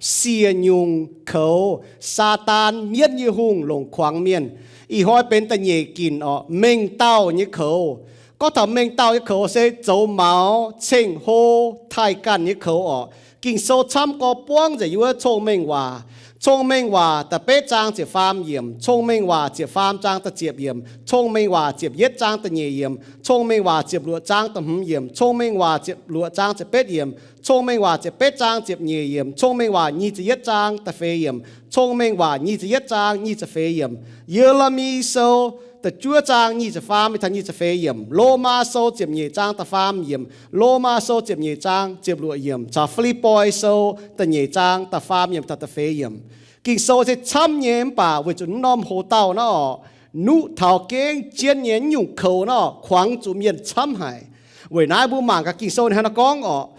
siec nyungc koux, Saadaan, mienv nyei hungh, longc kuangx mienh. Ih hnoi benx da'nyeic ginc orqc, mengh dauh nyei koux. Gorngv taux mengh dauh nyei koux se zoux maux, ceng-hlo, taaih ganh nyei koux orqc. Ging-Sou camv gorx buangv nzengc yiem wuov Cong-Mengh Waac. Cong-Mengh Waac da'betv zaang ziepc faam yiemc, Cong-Mengh Waac ziepc faam zaang da'ziepc yiemc, Cong-Mengh Waac ziepc yietv zaang da'nyeic yiemc, Cong-Mengh Waac ziepc luoqc zaang da'hmz yiemc, Cong-Mengh Waac ziepc luoqc zaang ziepc betv yiemc, Cong-Mengh Waac ziepc betv zaang ziepc nyeic yiemc, Cong-Mengh Waac nyic ziepc yietv zaang da'feix yiemc, Cong-Mengh Waac nyic ziepc yietv zaang nyic ziepc feix yiemc, Ye^le^mi Sou da'juov zaang nyic ziepc faam mingh taux nyic ziepc feix yiemc, Lomaa Sou ziepc nyeic zaang da'faam yiemc, Lomaa Sou ziepc nyeic zaang ziepc luoqc yiemc, caux Fi^lipv^poi Sou da'nyeic zaang da'faam yiemc taux da'feix yiemc. Ging-Sou se camv nyei mv baac weic zuqc naaiv norm hoc-dauh naaiv orqc, nuqv taux gengh jien nyei nyungc koux naaiv orqc, kuangx zuqc mienh camv haic. Weic naaiv mbuo mangc gaax Ging-Sou ninh hnangv naaiv gorngv orqc.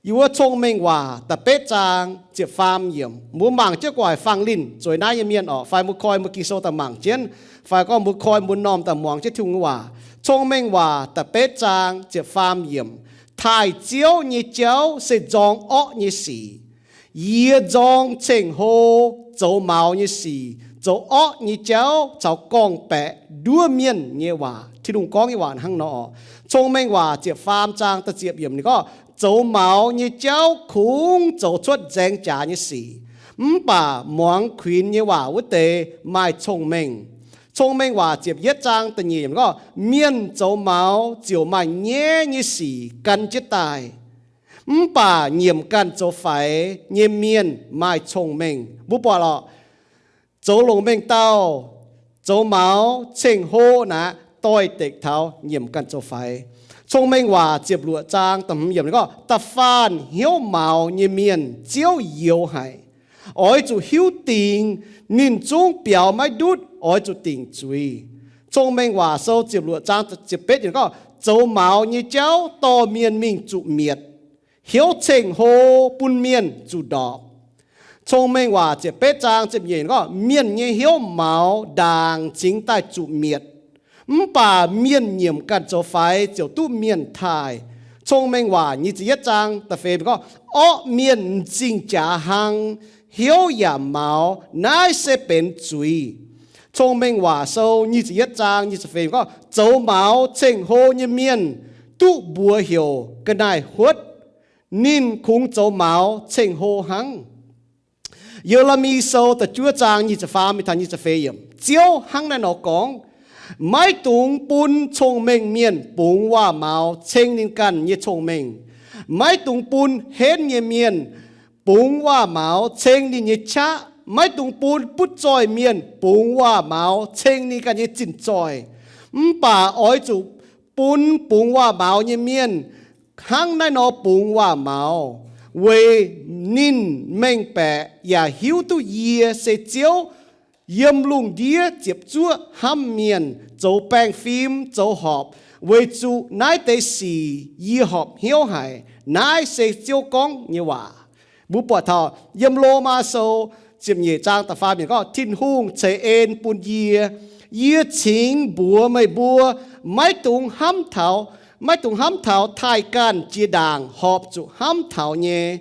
Yiem wuov Cong-Mengh Waac da'betv zaang ziepc faam yiemc, mbuo mangc jienv gu'nguaaic fangx linh zueiz naaiv nyei mienh orqc, fai mbuo koi mbuo Ging-Sou daaih mangc jienv, fai gorngv mbuo koi mbuo m'normh daaih muangx jienv Tin-Hungh nyei waac. Cong-Mengh Waac da'betv zaang ziepc faam yiemc, taaih Ziouv nyei jauv se nzorng orqv nyei sic. Yie nzorng ceng-hlo zoux maux nyei sic, zoux orqv nyei jauv caux gorngv-baeqc nduov mienh nyei waac. Tin-Hungh gorngv nyei waac hnangv nor orqc. Cong-Mengh Waac ziepc faam zaang da'ziepc yiemc ninh gorngv, zoux maux nyei jauv kungx zoux cuotv nzaeng jaax nyei sic, mv baac muangx kuinx nyei waac wuov deix maaih cong-mengh. Cong-Mengh Waac ziepc yietv zaang da'nyeic yiemc gorngv, mienh zoux maux ziouc maaih nyaiv nyei sic gan jienv daaih, mv baac nyiemc ganh zoux faix nyei mienh maaih cong-mengh. Mbuo buatc lorqc, zoux longc mengh dauh, zoux maux, ceng-hlo naaic doix-dekc taux nyiemc ganh zoux faix. Cong-Mengh Waac ziepc luoqc zaang da'hmz yiemc gorngv, da'faanh hnyouv maux nyei mienh Ziouv youx haic. Oix zuqc hiuv dingc ninh zungv biaux maiv ndutv, oix zuqc dingc zuiz. Cong-Mengh Waac Sou ziepc luoqc zaang ziepc betv yiemc gorngv, zoux maux nyei jauv dorh mienh mingh zuqc mietc, hnyouv ceng-hlo bun mienh zuqc ndorpc. Cong-Mengh Waac ziepc betv zaang ziepc nyeic gorngv, mienh nyei hnyouv maux ndaangc cingx daaih zuqc mietc, mv baac mienh nyiemc ganh zoux faix ziouc duqv mienh taaih. Cong-Mengh Waac nyic ziepc yietv zaang da'feix gorngv, orqv mienh m'zing jaax hlang, hnyouv yaac maux, naaiv se benx zuiz. Cong-Mengh Waac Sou nyic ziepc yietv zaang nyic ziepc feix gorngv, zoux maux ceng-hlo nyei mienh duqv mbuox heuc ga'naaiv-huotv. Ninh kungx zoux maux ceng-hlo hnangv. Ye^le^mi Sou da'juov zaang nyic ziepc faam mingh taux nyic ziepc feix yiemc, Ziouv hnangv naaiv nor gorngv, maiv dungx bun cong-mengh mienh bungx waac-maux ceng ninh ganh nyei cong-mengh. Maiv dungx bun henv nyei mienh bungx waac-maux ceng ninh nyei qaqv. Maiv dungx bun butv zoih mienh bungx waac-maux ceng ninh ganh nyei zinh zoih. Mv baac oix zuqc bun bungx waac-maux nyei mienh hnangv naaiv nor bungx waac-maux, weic ninh mengh baeqc yaac hiuv duqv yie se Ziouv, yiem lungh ndiev ziepc zuoqv hnamv mienh, zoux baengh fim, zoux horpc, weic zuqc naaiv deix sic yie horpc hnyouv haic. Naaiv se Ziouv gorngv nyei waac. Mbuo buatc taux yiem Lomaa Sou ziepc nyeic zaang da'faam yiemc gorngv, Tin-Hungh ceix en bun yie. Yie cingx mbuox meih mbuo, maiv dungx hnamv taux, maiv dungx hnamv taux taaih ganh jiex ndaangc horpc zuqc hnamv taux nyei.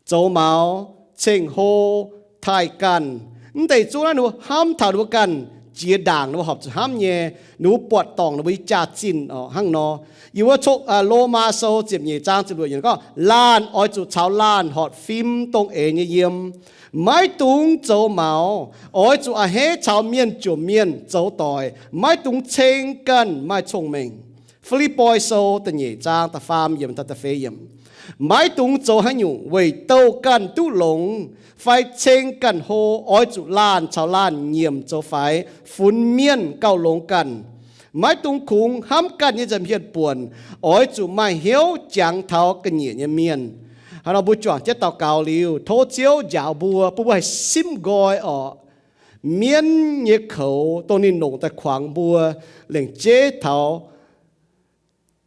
Zoux maux, ceng-hlo, taaih ganh, mv deix zungv naaiv ninh mbuo hnamv taux ninh mbuo ganh jiex ndaangc ninh mbuo horpc zuqc hnamv nyei, ninh mbuo buatc dorngc ninh mbuo nyei jaax-zinh orqc hnangv nor. Yie wuov Lomaa Sou ziepc nyeic zaang ziepc luoqc yiemc gorngv, laanh oix zuqc caux laanh horpc fim dongh eix nyei yiem. Maiv dungx zoux maux. Oix zuqc a'hneiv caux mienh jomc mienh zoux doic. Maiv dungx ceng ganh maaih cong-mengh. Fi^lipv^poi Sou da'nyeic zaang da'faam yiemc taux da'feix yiemc, maiv dungx zoux haaix nyungc weic douh ganh duqv longx fai ceng ganh hlo. Oix zuqc laanh caux laanh nyiemc zoux faix, funx mienh gauh longx ganh. Maiv dungx kungx hnamv ganh nyei nza'hmien buonc. Oix zuqc maaih hnyouv jangx taux ga'nyiec nyei mienh. Hnangv nor mbuo juangc jienv daux gaux liuz, tov Ziouv njaaux mbuo, bun mbuo haih simv nqoi orqc, mienv nyei koux dongh ninh longc daaih kuangx mbuo, lengc jeiv taux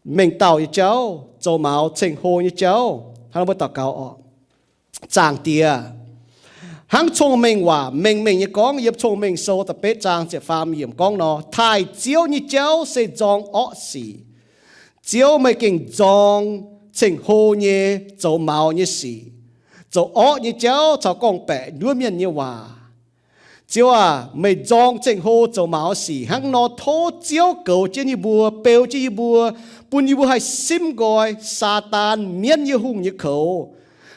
mengh dauh nyei jauv, zoux maux ceng-hlo nyei jauv. Hnangv nor mbuo daux gaux orqc. Zaangc Diex, hnangv Cong-Mengh Waac mengh mengh nyei gorngv yiem Cong-Mengh Sou da'betv zaang ziepc faam yiemc gorngv nor, taaih Ziouv nyei jauv se nzorng orqv sic. Ziouv, meih gengh nzorng ceng-hlo nyei, zoux maux nyei sic. zoux orqv nyei jauv caux gorngv-baeqc nduov mienh nyei waac. Ziouv aac, meih nzorng ceng-hlo zoux maux sic hnangv nor, tov Ziouv goux jienv yie mbuo, beu jienv yie mbuo, bun yie mbuo haih simv nqoi Saadaan, mienv nyei hungh nyei koux,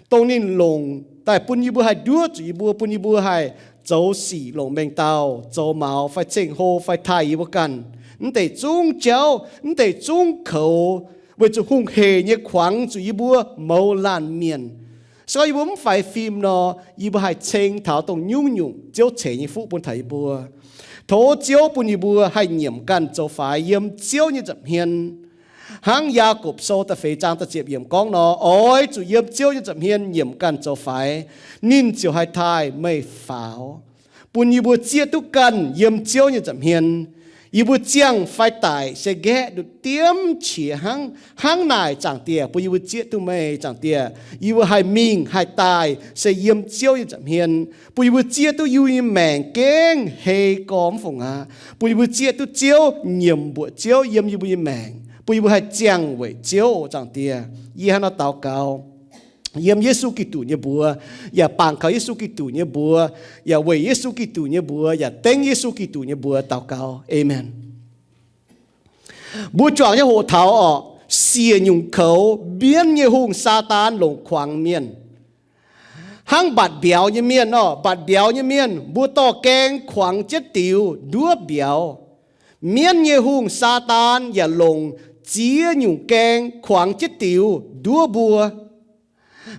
dongh ninh longc daaih bun yie mbuo haih nduov zuqc yie mbuo, bun yie mbuo haih zoux sic longc mengh dauh zoux maux fai ceng-hlo fai taaih yie mbuo ganh. Mv deix zungv jauv, mv deix zungv koux, weic zuqc hungh hec nyei kuangx zuqc yie mbuo mouz laanh mienh. Se gorngv yie mbuo mv faix fim nor, yie mbuo haih ceng taux dongh nyungc-nyungc Ziouv ceix nyei fuqv bun taux yie mbuo. Tov Ziouv bun yie mbuo haih nyiemc ganh zoux faix yiem Ziouv nyei nza'hmien. Hnangv Yaagorpc Sou da'feix zaang da'ziepc yiemc gorngv nor, oix zuqc yiem Ziouv nyei nza'hmien nyiemc ganh zoux faix, ninh ziouc haih taaih meih faaux, bun yie mbuo zieqv duqv ganh yiem Ziouv nyei nza'hmien. Yie mbuo ziangh fai daic se nqaeqv nduqc diemv qiex hnangv. Hnangv naaic, Zaangc Diex, bun yie mbuo zieqv duqv meih, Zaangc Diex, yie mbuo haih mingh haih daaih se yiem Ziouv nyei nza'hmien. Bun yie mbuo zieqv duqv yie mbuo nyei maengc gengh hei gormx fungc aqv. Bun yie mbuo zieqv duqv Ziouv, nyiemc mbuoqc Ziouv yiem yie mbuo nyei maengc, bun yie mbuo haih ziangh weic Ziouv, Zaangc Diex. Yie hnangv nor daux gaux yiem Yesu Giduc nyei mbuox, yaac bangc kaux Yesu Giduc nyei mbuox, yaac weic Yesu Giduc nyei mbuox, yaac dengv Yesu Giduc nyei mbuox daux gaux. Aamen. Mbuo juangc nyei hoqc taux orqc, siec nyungc koux, mienv nyei hungh Saadaan longc kuangx mienh. Hnangv mbatc mbiauz nyei mienh orqc, mbatc mbiauz nyei mienh, mbuo dorh gaeng kuangx jienv diux nduov mbiauz. Mienv nyei hungh Saadaan yaac longc ziex nyungc gaeng kuangx jienv diux nduov mbuo.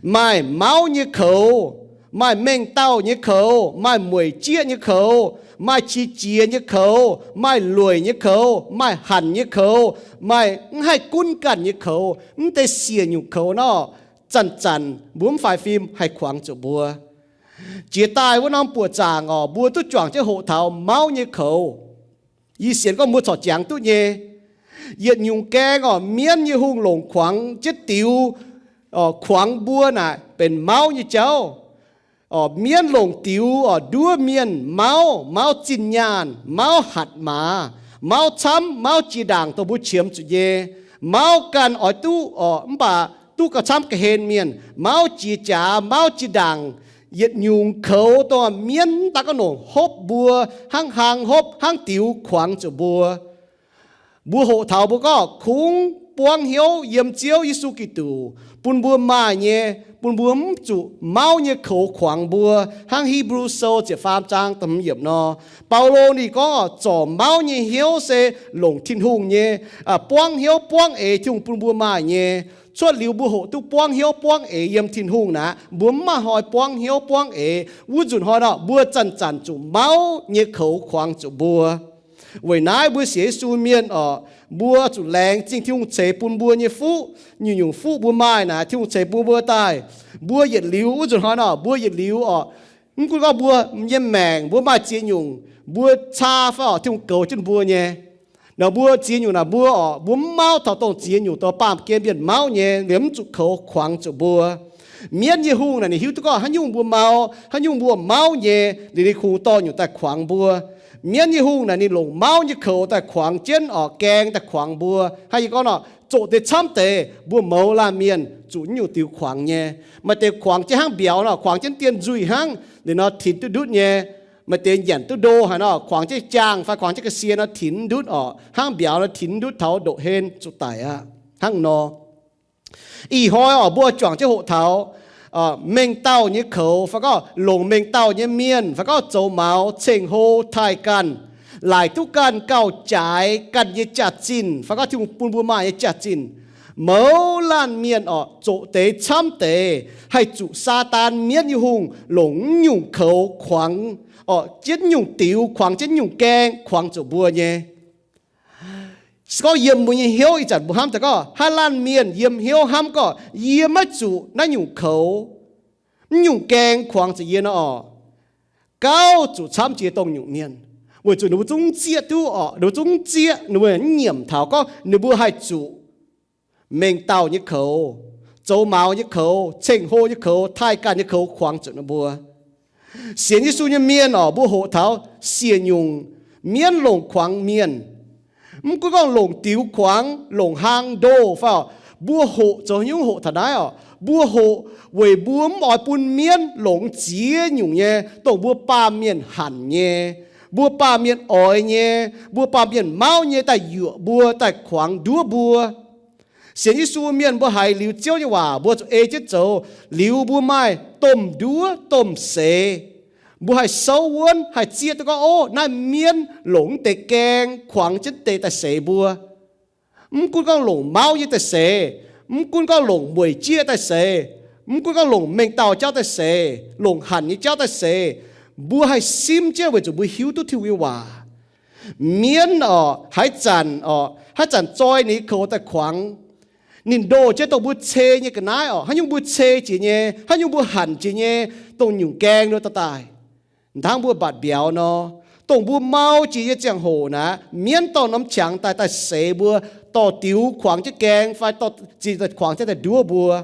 Maaih mauv nyei koux, maaih mengh dauh nyei koux, maaih mueic jieqv nyei koux, maaih qiex jiez nyei koux, maaih lueic nyei koux, maaih hanc nyei koux, maaih mv haih gunv ganh nyei koux. Mv deix siec nyungc koux nor, zanc-zanc mbuo mv faix fim haih kuangx zuqc mbuo. Jiex daaih wuov norm buoqc zaangc orqc, mbuo duqv juangc jienv hoqc taux mauv nyei koux. Yie sienx gorngv mbuo corc jangx duqv nyei. Yietc nyungc gaeng orqc, mienv nyei hungh longc kuangx jienv diux, orqc, kuangx mbuo naaic benx mauv nyei jauv. Orqc, mienv longc diux orqc, nduov mienh mauv, mauv zinh nyaanh, mauv hatc maaz, mauv camv, mauv jiex ndaangc dongh mbuo qiemx zuqc nyei. Mauv ganh oix duqv orqc, mv baac duqv gauh camv ga'hlen mienh. Mauv jiex jaax, mauv jiex ndaangc. Yietc nyungc koux dongh mienv mv daaih gorngv nongc hopv mbuo, hnangv hlang hopv, hnangv diux kuangx zuqc mbuo. Mbuo hoqc taux mbuo gorngv kungx buangv hnyouv yiem Ziouv Yesu Giduc bun mbuo maaih nyei, bun mbuo mv zuqc mauv nyei koux kuangx mbuo. Hnangv Hipv^lu Sou ziepc faam zaang da'hmz yiemc nor, Baulo ninh gorngv orqc, zorc mauv nyei hnyouv se longc Tin-Hungh nyei, aa, buangv hnyouv buangv eix Tin-Hungh bun mbuo maaih nyei. Cuotv liuz mbuo hoqc duqv buangv hnyouv buangv eix yiem Tin-Hungh naaic, mbuo mv maaih hnoi buangv hnyouv buangv eix. Wuov nzunc hnoi nor, mbuo zanc-zanc zuqc mauv nyei koux kuangx zuqc mbuo. Weic naaiv mbuo sienx Yesu mienh orqc, mbuo zuqc laengz zingh Tin-Hungh ceix bun mbuo nyei fuqv. Nyungc-nyungc fuqv mbuo maaih naaic, Tin-Hungh ceix bun mbuo daaih. Mbuo yietc liuz wuov nzunc hnoi nor, mbuo yietc liuz orqc, mv gunv gorngv mbuo nyei maengc mbuo maaih ziex nyungc, mbuo caa fai orqc, Tin-Hungh goux jienv mbuo nyei. Nor mbuo ziex nyungc naaic mbuo orqc, mbuo mv mauv taux dongh ziex nyungc dongh baamh gen mienh mauv nyei, liemh mv zuqc koux kuangx zuqc mbuo. Mienv nyei hungh naaic ninh hiuv duqv gorngv haaix nyungc mbuo mau, haaix nyungc mbuo mauv nyei, liuz ninh kungx dorh nyungc daaih kuangx mbuo. Mienv nyei hungh naaic ninh longc mauv nyei koux daaih kuangx jienv orqc, gaeng daaih kuangx mbuo. Hnangv yie gorngv nor, zoqc deix camv deix mbuo mouz laanh mienh zuqc nyungc diux kuangx nyei. Maaih deix kuangx jienv hnangv mbiauz nor, kuangx jienv dien nzuih hnangv, liuz nor tinx duqv ndutv nyei. Maaih deix nyanc duqv ndo haaix nor, kuangx jienv jaang fai kuangx jienv ga'sie nor tinx ndutv orqc, hnangv mbiauz nor tinx ndutv taux ndoqc hen zuqc daic aqv. Hnangv nor, ih hnoi orqc mbuo juangc jienv hoqc taux mengh dauh nyei koux, fai gorngv longc mengh dauh nyei mienh, fai gorngv zoux maux, ceng-hlo, taaih ganh, laaic duqv ganh gauh jaaix ganh nyei jaax-zinh, fai gorngv Tin-Hungh bun mbuo maaih nyei jaax-zinh. Mouz laanh mienh orqc, zoqc deix camv deix haih zuqc Saadaan mienv nyei hungh longc nyungc koux kuangx, orqc, jienv nyungc diux, kuangx jienv nyungc gaeng kuangx zuqc mbuo nyei. Se gorngv yiem mbuo nyei hnyouv ih zanc mbuo hnamv daaih gorngv, haaix laanh mienh yiem hnyouv hnamv gorngv, yie maiv zuqc naaiv nyungc koux, mv nyungc gaeng kuangx zuqc yie nor orqc, gauh zuqc camv jiex dongh nyungc mienh. Weic zuqc ninh mbuo zungv zieqv duqv orqc, ninh mbuo zungv zieqv, ninh mbuo mv nyiemc taux gorngv ninh mbuo haih zuqc mengh dauh nyei koux, zoux maux nyei koux, ceng-hlo nyei koux, taaih ganh nyei koux kuangx zuqc ninh mbuo. Sienx Yesu nyei mienh orqc, mbuo hoqc taux siec nyungc mienv longc kuangx mienh. Mv gunv gorngv longc diux kuangx, longc hlang ndoh fai orqc, mbuo hoqc zoux nyungc hoqc taux naaiv orqc, Mbuo hoqc weic mbuo mv oix bun mienv longc ziex nyungc nyei, dongh mbuo baamh mienh hanc nyei, mbuo baamh mienh oix nyei, mbuo baamh mienh mauv nyei daaih yuoqc mbuo, daaih kuangx nduov mbuo. Sienx Yesu mienh mbuo haiz liuz Ziouv nyei waac, mbuo zuqc ei jienv zoux. Liuz mbuo maaih domh nduov domh seix, mbuo haih souv wuonv, haih zieqv duqv gorngv, ov, naaiv mienv longc deix gaeng kuangx jienv deix daaih seix mbuo. Mv gunv gorngv longc mauv nyei daaih seix, mv gunv gorngv longc mueic jieqv daaih seix, mv gunv gorngv longc mengh dauh jauv daaih seix, longc hanc nyei jauv daaih seix, mbuo haih simv jienv weic zuqc mbuo hiuv duqv Tin-Hungh nyei waac. Mienv orqc, haaix zanc orqc, haaix zanc zoi ninh nyei koux daaih kuangx. Ninh ndoh jienv dongh mbuo cei nyei ga'naaiv orqc, haaix nyungc mbuo cei jiex nyei, haaix nyungc mbuo hanc jiex nyei, dongh nyungc gaeng nor daaih daaih. Hnangv mbuo mbatc mbiauz nor, dongh mbuo mau jiex nyei ziangh hoc naaic, mienv dorh norm qangx daaih, daaih seix mbuo, dorh diux kuangx jienv gaeng fai dorh zinh daaih kuangx jienv daaih nduov mbuo.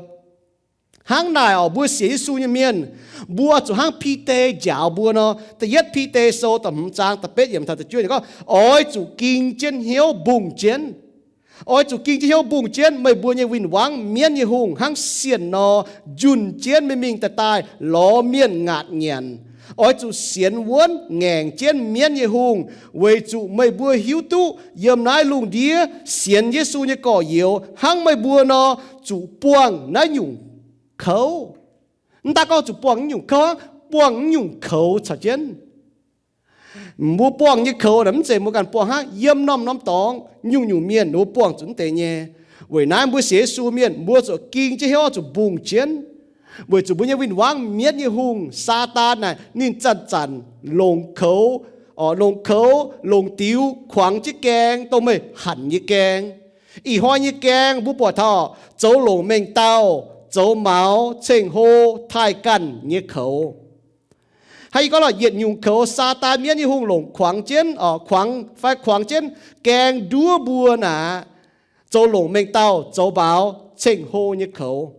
Hnangv naaic orqc, mbuo sienx Yesu nyei mienh, mbuo zuqc hnangv Bide njaaux mbuo nor. Da'yietv Bide Sou da'hmz zaang da'betv yiemc taux da'juov gorngv, oix zuqc ging jienv hnyouv mbungh jienv. Oix zuqc ging jienv hnyouv mbungh jienv meih mbuo nyei win-wangv, mienv nyei hungh, hnangv sienh nor, njunh jienv meih mingh daaih daaih lorz mienh ngaatc nyanc. Oix zuqc sienx wuonv ngaengc jienv mienv nyei hungh, weic zuqc meih mbuo hiuv duqv yiem naaiv lungh ndiev sienx Yesu nyei gorx-youz hnangv meih mbuo nor, zuqc buangh naaiv nyungc koux. Mv daan gorngv zuqc buangh naaiv nyungc koux, buangh naaiv nyungc koux caux jienv. Mbuo buangh nyei koux naaic mv zeiz mbuo ganh buangh hnangv. Yiem norm-norm dorngx nyungc-nyungc mienh ninh mbuo buangh zuqc mv deix nyei. Weic naaiv mbuo sienx Yesu mienh, mbuo zuqc ging jienv hnyouv zuqc mbungh jienv, weic zuqc mbuo nyei win-wangv mienv nyei hungh, Saadaan naaic, ninh zanc-zanc longc koux, longc koux, longc diux kuangx jienv gaeng, dongh meih hanc nyei gaeng. Ih hnoi nyei gaeng mbuo buatc taux zoux longc mengh dauh, zoux maux, ceng-hlo, taaih ganh nyei koux. Hnangv yie gorngv lorqc, yietc nyungc koux Saadaan mienv nyei hungh longc kuangx jienv, kuangx fai kuangx jienv gaeng nduov mbuo naaic, zoux longc mengh dauh, zoux maux, ceng-hlo nyei koux.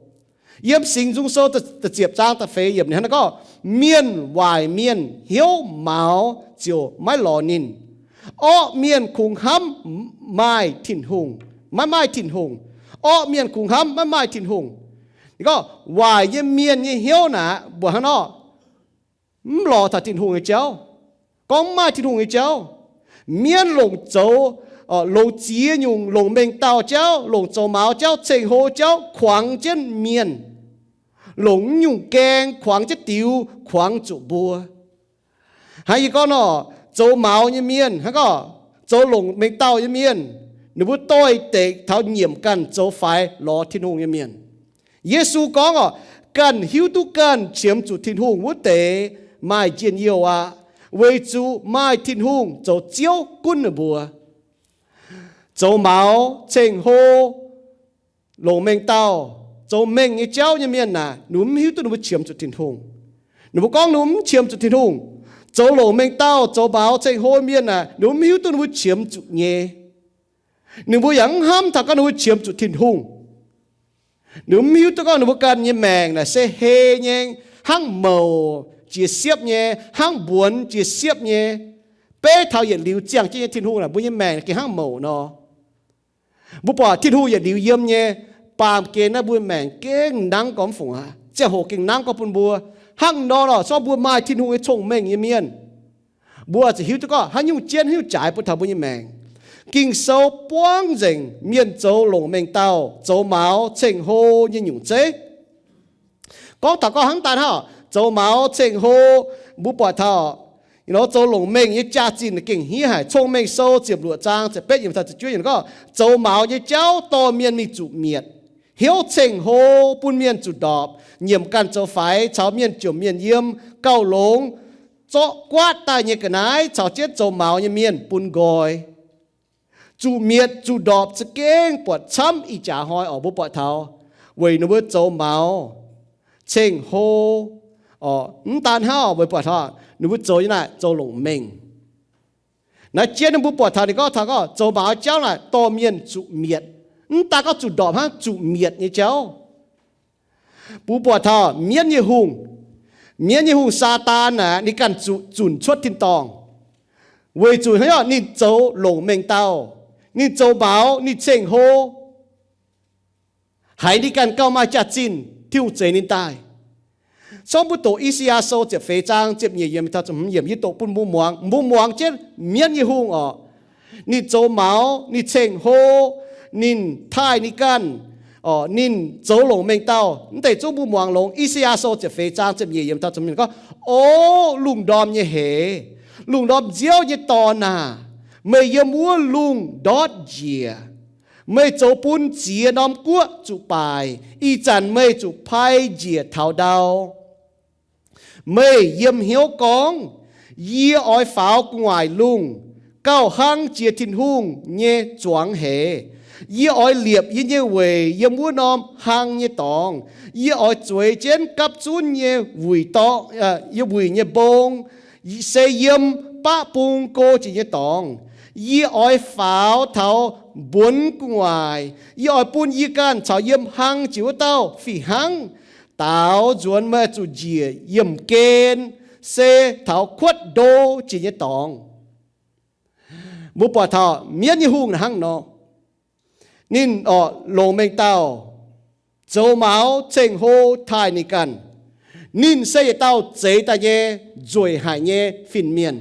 Yiem Singx Nzung Sou da'ziepc zaang da'feix yiemc ninh hnangv naaiv gorngv, mienh waaic mienh hnyouv maux ziouc maiv lorz ninh. Orqv mienh kungx hnamv maaih Tin-Hungh, maiv maaih Tin-Hungh. Orqv mienh kungx hnamv maiv maaih Tin-Hungh. Ninh gorngv waaic nyei mienh nyei hnyouv naaic mbuoqc hnangv nor, mv lorz taux Tin-Hungh nyei jauv, gorngv mv maaih Tin-Hungh nyei jauv. Mienv longc zoux, longc ziex nyungc, longc mengh dauh jauv, longc zoux maux jauv, ceng-hlo jauv kuangx jienv mienh, longc nyungc gaeng kuangx jienv diux kuangx zuqc mbuo. Hnangv yie gorngv nor, zoux maux nyei mienh, hnangv gorngv zoux longc mengh dauh nyei mienh, ninh mbuo doix-dekc taux nyiemc ganh zoux faix lorz Tin-Hungh nyei mienh. Yesu gorngv orqc, ganh hiuv duqv ganh qiemx zuqc Tin-Hungh wuov deix maaih njien-youh aqv, weic zuqc maaih Tin-Hungh zoux Ziouv gunv ninh mbuo. Zoux maux, ceng-hlo, longc mengh dauh, zoux mengh nyei jauv nyei mienh naaic, ninh mbuo mv hiuv duqv ninh mbuo qiemx zuqc Tin-Hungh. Ninh mbuo gorngv ninh mbuo mv qiemx zuqc Tin-Hungh. Zoux longc mengh dauh, zoux maux, ceng-hlo mienh naaic, ninh mbuo mv hiuv duqv ninh mbuo qiemx zuqc nyei. Ninh mbuo yaac mv hnamv taux gorngv ninh mbuo qiemx zuqc Tin-Hungh. Ninh mbuo mv hiuv duqv gorngv ninh mbuo ganh nyei maengc naaic se hei nyei, hnangv mouc jiex siepv nyei, hnangv mbuonx jiex siepv nyei. Beiv taux yietc liuz ziangh jienv nyei Tin-Hungh naaic, mbuo nyei maengc gengh hnangv mouc nor. Mbuo buatc Tin-Hungh yietc liuz yiem nyei, baamh gen naaiv mbuo maengc gengh nangv gorngv fungc aqv. Ziangh hoc gengh nangv gorngv bun mbuo. Hnangv nor lorqc, se gorngv mbuo maaih Tin-Hungh nyei cong-mengh nyei mienh, mbuo zuqc hiuv duqv gorngv haaix nyungc jienv haaix nyungc jaaix bun taux mbuo nyei maengc. Ging-Sou buangv nzengc mienh zoux longc mengh dauh, zoux maux, ceng-hlo nyei nyungc zeiv. Gorngv taux gorngv hnangv daaih hnangv, zoux maux, ceng-hlo, mbuo buatc taux zoux longc mengh nyei jaax-zinh gengh hniev haic. Cong-Mengh Sou ziepc luoqc zaang ziepc betv yiemc taux ziepc juov yiemc gorngv, zoux maux nyei jauv dorh mienh mingh zuqc mietc, hnyouv ceng-hlo bun mienh zuqc ndorpc, nyiemc ganh zoux faix, caux mienh jomc mienh yiem, gauh longx zorqv guaatv daaih nyei ga'naaiv caux jienv zoux maux nyei mienh bun nqoi. Zuqc mietc zuqc ndorpc za'gengh buatc camv ih jaax hnoi oc, mbuo buatc taux weic ninh mbuo zoux maux, ceng-hlo, mv daan hnangv oc, mbuo buatc taux ninh mbuo zoux nyei naaic zoux longc mengh. Naaiv jienv ninh mbuo buatc taux ninh gorngv taux gorngv zoux maux jauv naaic dorh mienh zuqc mietc. Mv daan gorngv zuqc ndorpc hnangv, zuqc mietc nyei jauv. Mbuo buatc taux mienv nyei hungh, mienv nyei hungh Saadaan naaic ninh ganh zuqc zunc cuotv tin-dorngh, weic zuqc hnangv nor ninh zoux longc mengh dauh, ninh zoux maux, ninh ceng-hlo, haiz ninh ganh gauh maaih jaax-zinh, Tin-Hungh zeix ninh daaih. Sorng mbuo doqc I^saa^yaa Sou ziepc feix zaang ziepc nyeic yiemc taux ziepc hmz yiemc, yie doqc bun mbuo muangx. Mbuo muangx jienv mienv nyei hungh orqc, ninh zoux maux, ninh ceng-hlo, ninh taaih ninh ganh, orqc, ninh zoux longc mengh dauh, mv deix zungv mbuo muangx longx. I^saa^yaa Sou ziepc feix zaang ziepc nyeic yiemc taux ziepc hmz gorngv, O lungh ndorm nyei heix, lungh ndorm nziouv nyei dorn aah! Meih yiem wuov lungh ndortv njiec. Meih zoux bun ziex norm guoqv zuqc baaic. Ih zanc meih zuqc pai njiec taux ndau. Meih yiem hnyouv gorngv, Yie oix faaux gu'nguaaic lungh, gauh hlang jiex Tin-Hungh nyei zuangx heix. Yie oix liepc yie nyei weic yiem wuov norm hlang nyei dorngx. Yie oix zueiz jienv gapv zunv nyei wuic dorngx, yie wuic nyei mbong, se yiem baqv bung go jiex nyei dorngx. Yie oix faaux taux mbuonx gu'nguaaic. Yie oix bun yie ganh caux yiem hlang jiex wuov dauh fih hnangv daaux nzuonx meih zuqc njiec yiemh gen, se taux kuotv ndo jiex nyei dorngx. Mbuo buatc taux mienv nyei hungh hnangv nor. Ninh orqc, longc mengh dauh, zoux maux, ceng-hlo, taaih ninh ganh. Ninh se yietc dauh zeix daaih nyei, nzueic haic nyei fin-mienh,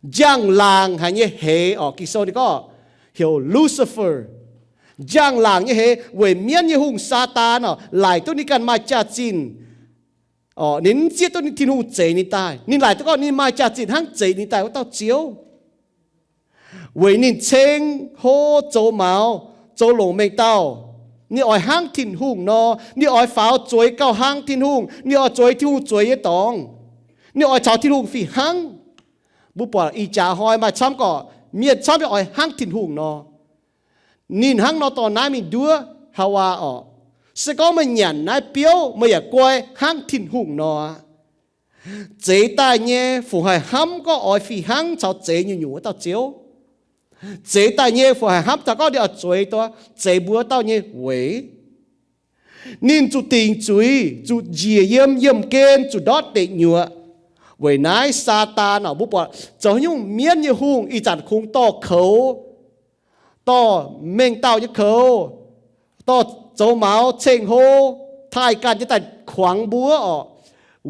njang-laangc haic nyei heix orqc. Ging-Sou ninh gorngv heuc Lucifer, njang-laangc nyei heix, weic mienv nyei hungh Saadaan orqc, laaic duqv ninh ganh maaih jaax-zinh. Orqc, ninh mv zieqv duqv ninh Tin-Hungh zeix ninh daaih. Ninh laaic duqv gorngv ninh maaih jaax-zinh hnangv zeix ninh daaih wuov dauh Ziouv. Weic ninh ceng-hlo, zoux maux, zoux longc mengh dauh. Ninh oix hnangv Tin-Hungh nor, ninh oix faaux zueiz gauh hlang Tin-Hungh, ninh oix zueiz Tin-Hungh zueiz nyei dorngx. Ninh oix caux Tin-Hungh fih hnangv. Mbuo buatc ih jaax hnoi maaih camv gorqv mienh camv yaac oix hnangv Tin-Hungh nor. Ninh hnangv nor dorh naaiv mingh nduov Haawaa orqc. Se gorngv meih nyanc naaiv biouv, meih yaac guai hnangv Tin-Hungh nor aqv. Zeix daaih nyei fungc haih hnamv gorngv oix fih hnangv caux zeix nyungc-nyungc wuov dauh Ziouv? Zeix daaih nyei fungc haih hnamv taux gorngv ninh oix zueiz, zeix mbuo dauh nyei weic? Ninh zuqc dingc zuiz, zuqc njiec yiem yiemh gen, zuqc ndortv deic nyuoqc. Weic naaiv Saadaan orqc, mbuo buatc zoux haaix nyungc mienv nyei hungh ih zanc kungx dorh koux, dorh mengh dauh nyei koux, dorh zoux maux, ceng-hlo, taaih ganh nyei daaih kuangx mbuo orqc.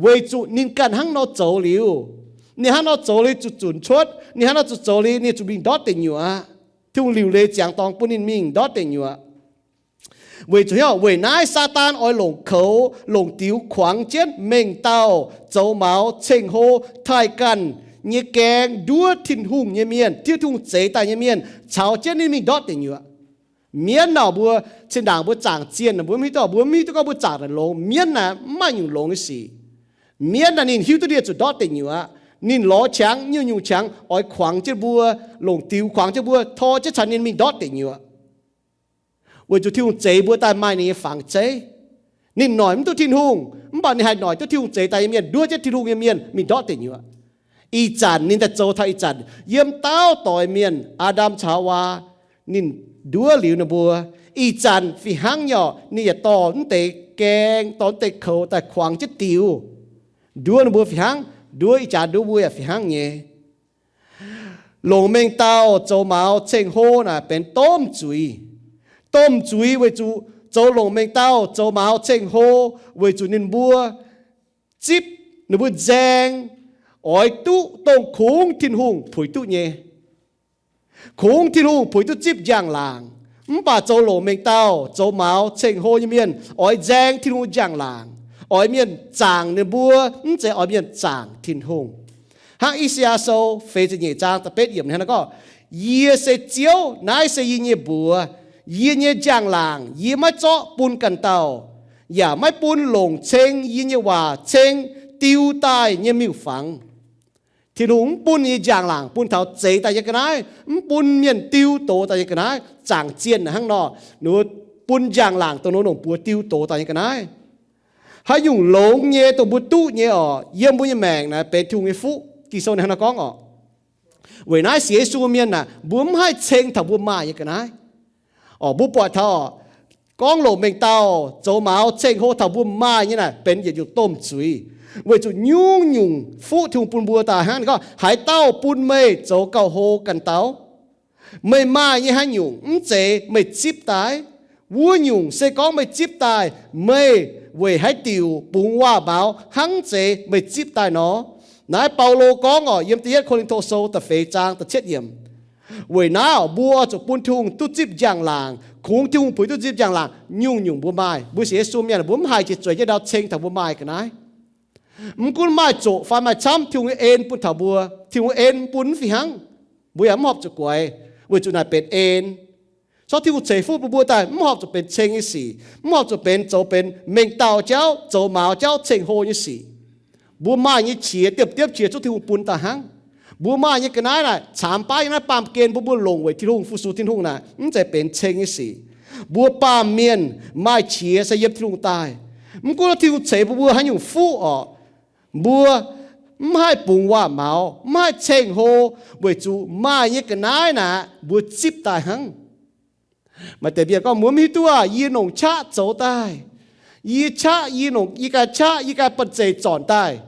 Weic zuqc ninh ganh hnangv nor zoux liuz, ninh hnangv nor zoux liuz zuqc zunc cuotv, ninh hnangv nor zuqc zoux liuz ninh zuqc mingh ndortv deic nyuoqc aqv. Tin-Hungh liuc leiz ziangx dorngx bun ninh mingh ndortv deic nyuoqc. Weic zuqc hnyouv weic naaiv Saadaan oix longc koux, longc diux kuangx jienv mengh dauh, zoux maux, ceng-hlo, taaih ganh nyei gaeng nduov Tin-Hungh nyei mienh, Tin-Hungh zeix daaih nyei mienh, caux jienv ninh mingh ndortv deic nyuoqc. Mienv naaic mbuo, zinh ndaangc mbuo zaangc zienh, mbuo mv hiuv duqv, mbuo mv hiuv duqv gorngv mbuo zaangc naaic longx. Mienv naaic mv maaih nyungc longx nyei sic. Mienv naaic ninh hiuv duqv ninh zuqc ndortv deic nyuoqc aqv. Ninh lorz qangx, nyungc-nyungc qangx oix kuangx jienv mbuo, longc diux kuangx jienv mbuo, tor jienv caux ninh mingh ndortv deic nyuoqc. Weic zuqc Tin-Hungh zeix mbuo daaih maaih ninh nyei fangx zeiv. Ninh noic mv duqv Tin-Hungh, mv baac ninh haih noic duqv Tin-Hungh zeix daaih nyei mienh, nduov jienv Tin-Hungh nyei mienh mingh ndortv deic nyuoqc. Ih zanc ninh daaih zoux taux ih zanc yiem dauh doix mienh, Aa^ndam caux Haawaa, ninh nduov liuz ninh mbuo. Ih zanc fih hnangv nyei orqc, ninh yaac dorh mv deix gaeng, dorh mv deix koux daaih kuangx jienv diux, nduov ninh mbuo fih hnangv, nduov ih jaax nduov mbuo yaac fih hnangv nyei. Longc mengh dauh, zoux maux, ceng-hlo naaic benx domh zuiz. Domh zuiz weic zuqc zoux longc mengh dauh, zoux maux, ceng-hlo, weic zuqc ninh mbuo zipv, ninh mbuo nzaeng, oix duqv dongh kungx Tin-Hungh puix duqv nyei. Kungx Tin-Hungh puix duqv zipv njang-laangc. Mv baac zoux longc mengh dauh, zoux maux, ceng-hlo nyei mienh oix nzaeng Tin-Hungh njang-laangc, oix mienh zaangc ninh mbuo, mv zeiz oix mienh zaangc Tin-Hungh. Hnangv I^saa^yaa Sou feix ziepc nyeic zaang da'betv yiemc hnangv naaiv gorngv, Yie se Ziouv, naaiv se yie nyei mbuox, yie nyei njang-laangc yie maiv zorqv bun ganh dauh, yaac maiv bun longc ceng yie nyei waac ceng diu daaih nyei miuc-fangx. Tin-Hungh mv bun ninh nyei njang-laangc bun taux zeix daaih nyei ga'naaiv, mv bun mienh diu doz daaih nyei ga'naaiv. Zaangc zienh hnangv nor, ninh mbuo bun njang-laangc dongh ninh longc buoz diu doz daaih nyei ga'naaiv. Haaix nyungc longx nyei dongh mbuo duqv nyei orqc, yiem mbuo nyei maengc naaic benx Tin-Hungh nyei fuqv. Ging-Sou hnangv naaiv gorngv orqc. Weic naaiv sienx Yesu mienh aah, mbuo mv haih ceng taux mbuo maaih nyei ga'naaiv. Orqc, mbuo buatc taux orqc, gorngv longc mengh dauh, zoux maux, ceng-hlo taux mbuo maaih nyei naaic benx yietc nyungc domh zuiz. Weic zuqc nyungc-nyungc fuqv Tin-Hungh bun mbuo daaih hnangv naaic gorngv, Haaix dauh bun meih zoux gauh hlo ganh dauh? Meih maaih nyei haaix nyungc mv zeiz meih zipv daaih? Wuov nyungc se gorngv meih zipv daaih, meih weic haaix diuc bungx waac-maux hnangv zeiz meih zipv daaih nor. Naaiv Baulo gorngv orqc, yiem da'yietv Ko^lin^to Sou da'feix zaang da'cietv yiemc. Weic naaiv orqc, mbuo oix zuqc bun Tin-Hungh duqv zipv njang-laangc. Kungx Tin-Hungh puix duqv zipv njang-laangc, nyungc-nyungc mbuo maaih. Mbuo sienx Yesu mienh, mbuo mv haih jiex zueiz jienv ndau ceng taux mbuo maaih ga'naaiv. Mv gunv maaih zoqc fai maaih camv, Tin-Hungh nyei en bun taux mbuo. Tin-Hungh en bun mv fih hnangv, mbuo yaac mv horpc zuqc guaix, weic zuqc naaic benx en. Corc Tin-Hungh ceix fuqv bun mbuo daaih mv horpc zuqc benx ceng nyei sic, mv horpc zuqc benx zoux benx mengh dauh jauv, zoux maux jauv, ceng-hlo nyei sic. Mbuo maaih nyei qiex, diemv-diemv qiex zungv Tin-Hungh bun daaih hnangv. Mbuo maaih nyei ga'naaiv naaic, caamx baav nyei naaiv baamh gen mbuo, mbuo longc weic Tin-Hungh, fu-sux Tin-Hungh naaic, mv zeiz benx ceng nyei sic. Mbuo baamh mienh maaih qiex se yiem Tin-Hungh daaih. Mv gunv Tin-Hungh ceix bun mbuo haaix nyungc fuqv orqc, mbuo mv haih bungx waac-maux, mv haih ceng-hlo, weic zuqc maaih nyei ga'naaiv naaic mbuo zipv daaih hnangv. Maaih deix mienh gorngv, mbuo mv hiuv duqv aah, yie longc qaqv zoux daaih. Yie qaqv, yie longc yie ganh qaqv, yie ganh banh zeic zornc daaih.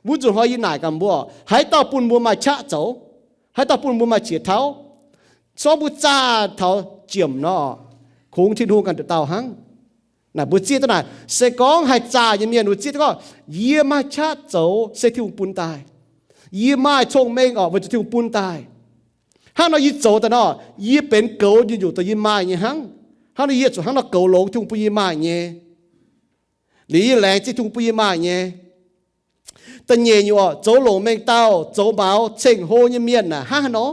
Wuov nzunc hnoi yie naaic gaax mbuo, haaix dauh bun mbuo maaih qaqv zoux? Haaix dauh bun mbuo maaih qiex tauv? Corc mbuo zaah taux jiem nor, kungx Tin-Hungh ganh nduqc dauh hnangv. Naaic mbuo zieqv duqv naaic, se gorngv haih zaah nyei mienh, mbuo zieqv duqv gorngv, yie maaih qaqv zoux se Tin-Hungh bun daaih. Yie maaih cong-mengh orqc, weic zuqc Tin-Hungh bun daaih. Hnangv nor yie zoux daaih nor, yie benx goux nyungc-nyungc dongh yie maaih nyei hnangv. Hnangv nor yie zuqc hnangv nor goux longx Tin-Hungh bun yie maaih nyei. Liuz yie laengz zingh Tin-Hungh bun yie maaih nyei. Da'nyeic nyungc orqc, zoux longc mengh dauh, zoux maux, ceng-hlo nyei mienh naaic hnangv haaix nor?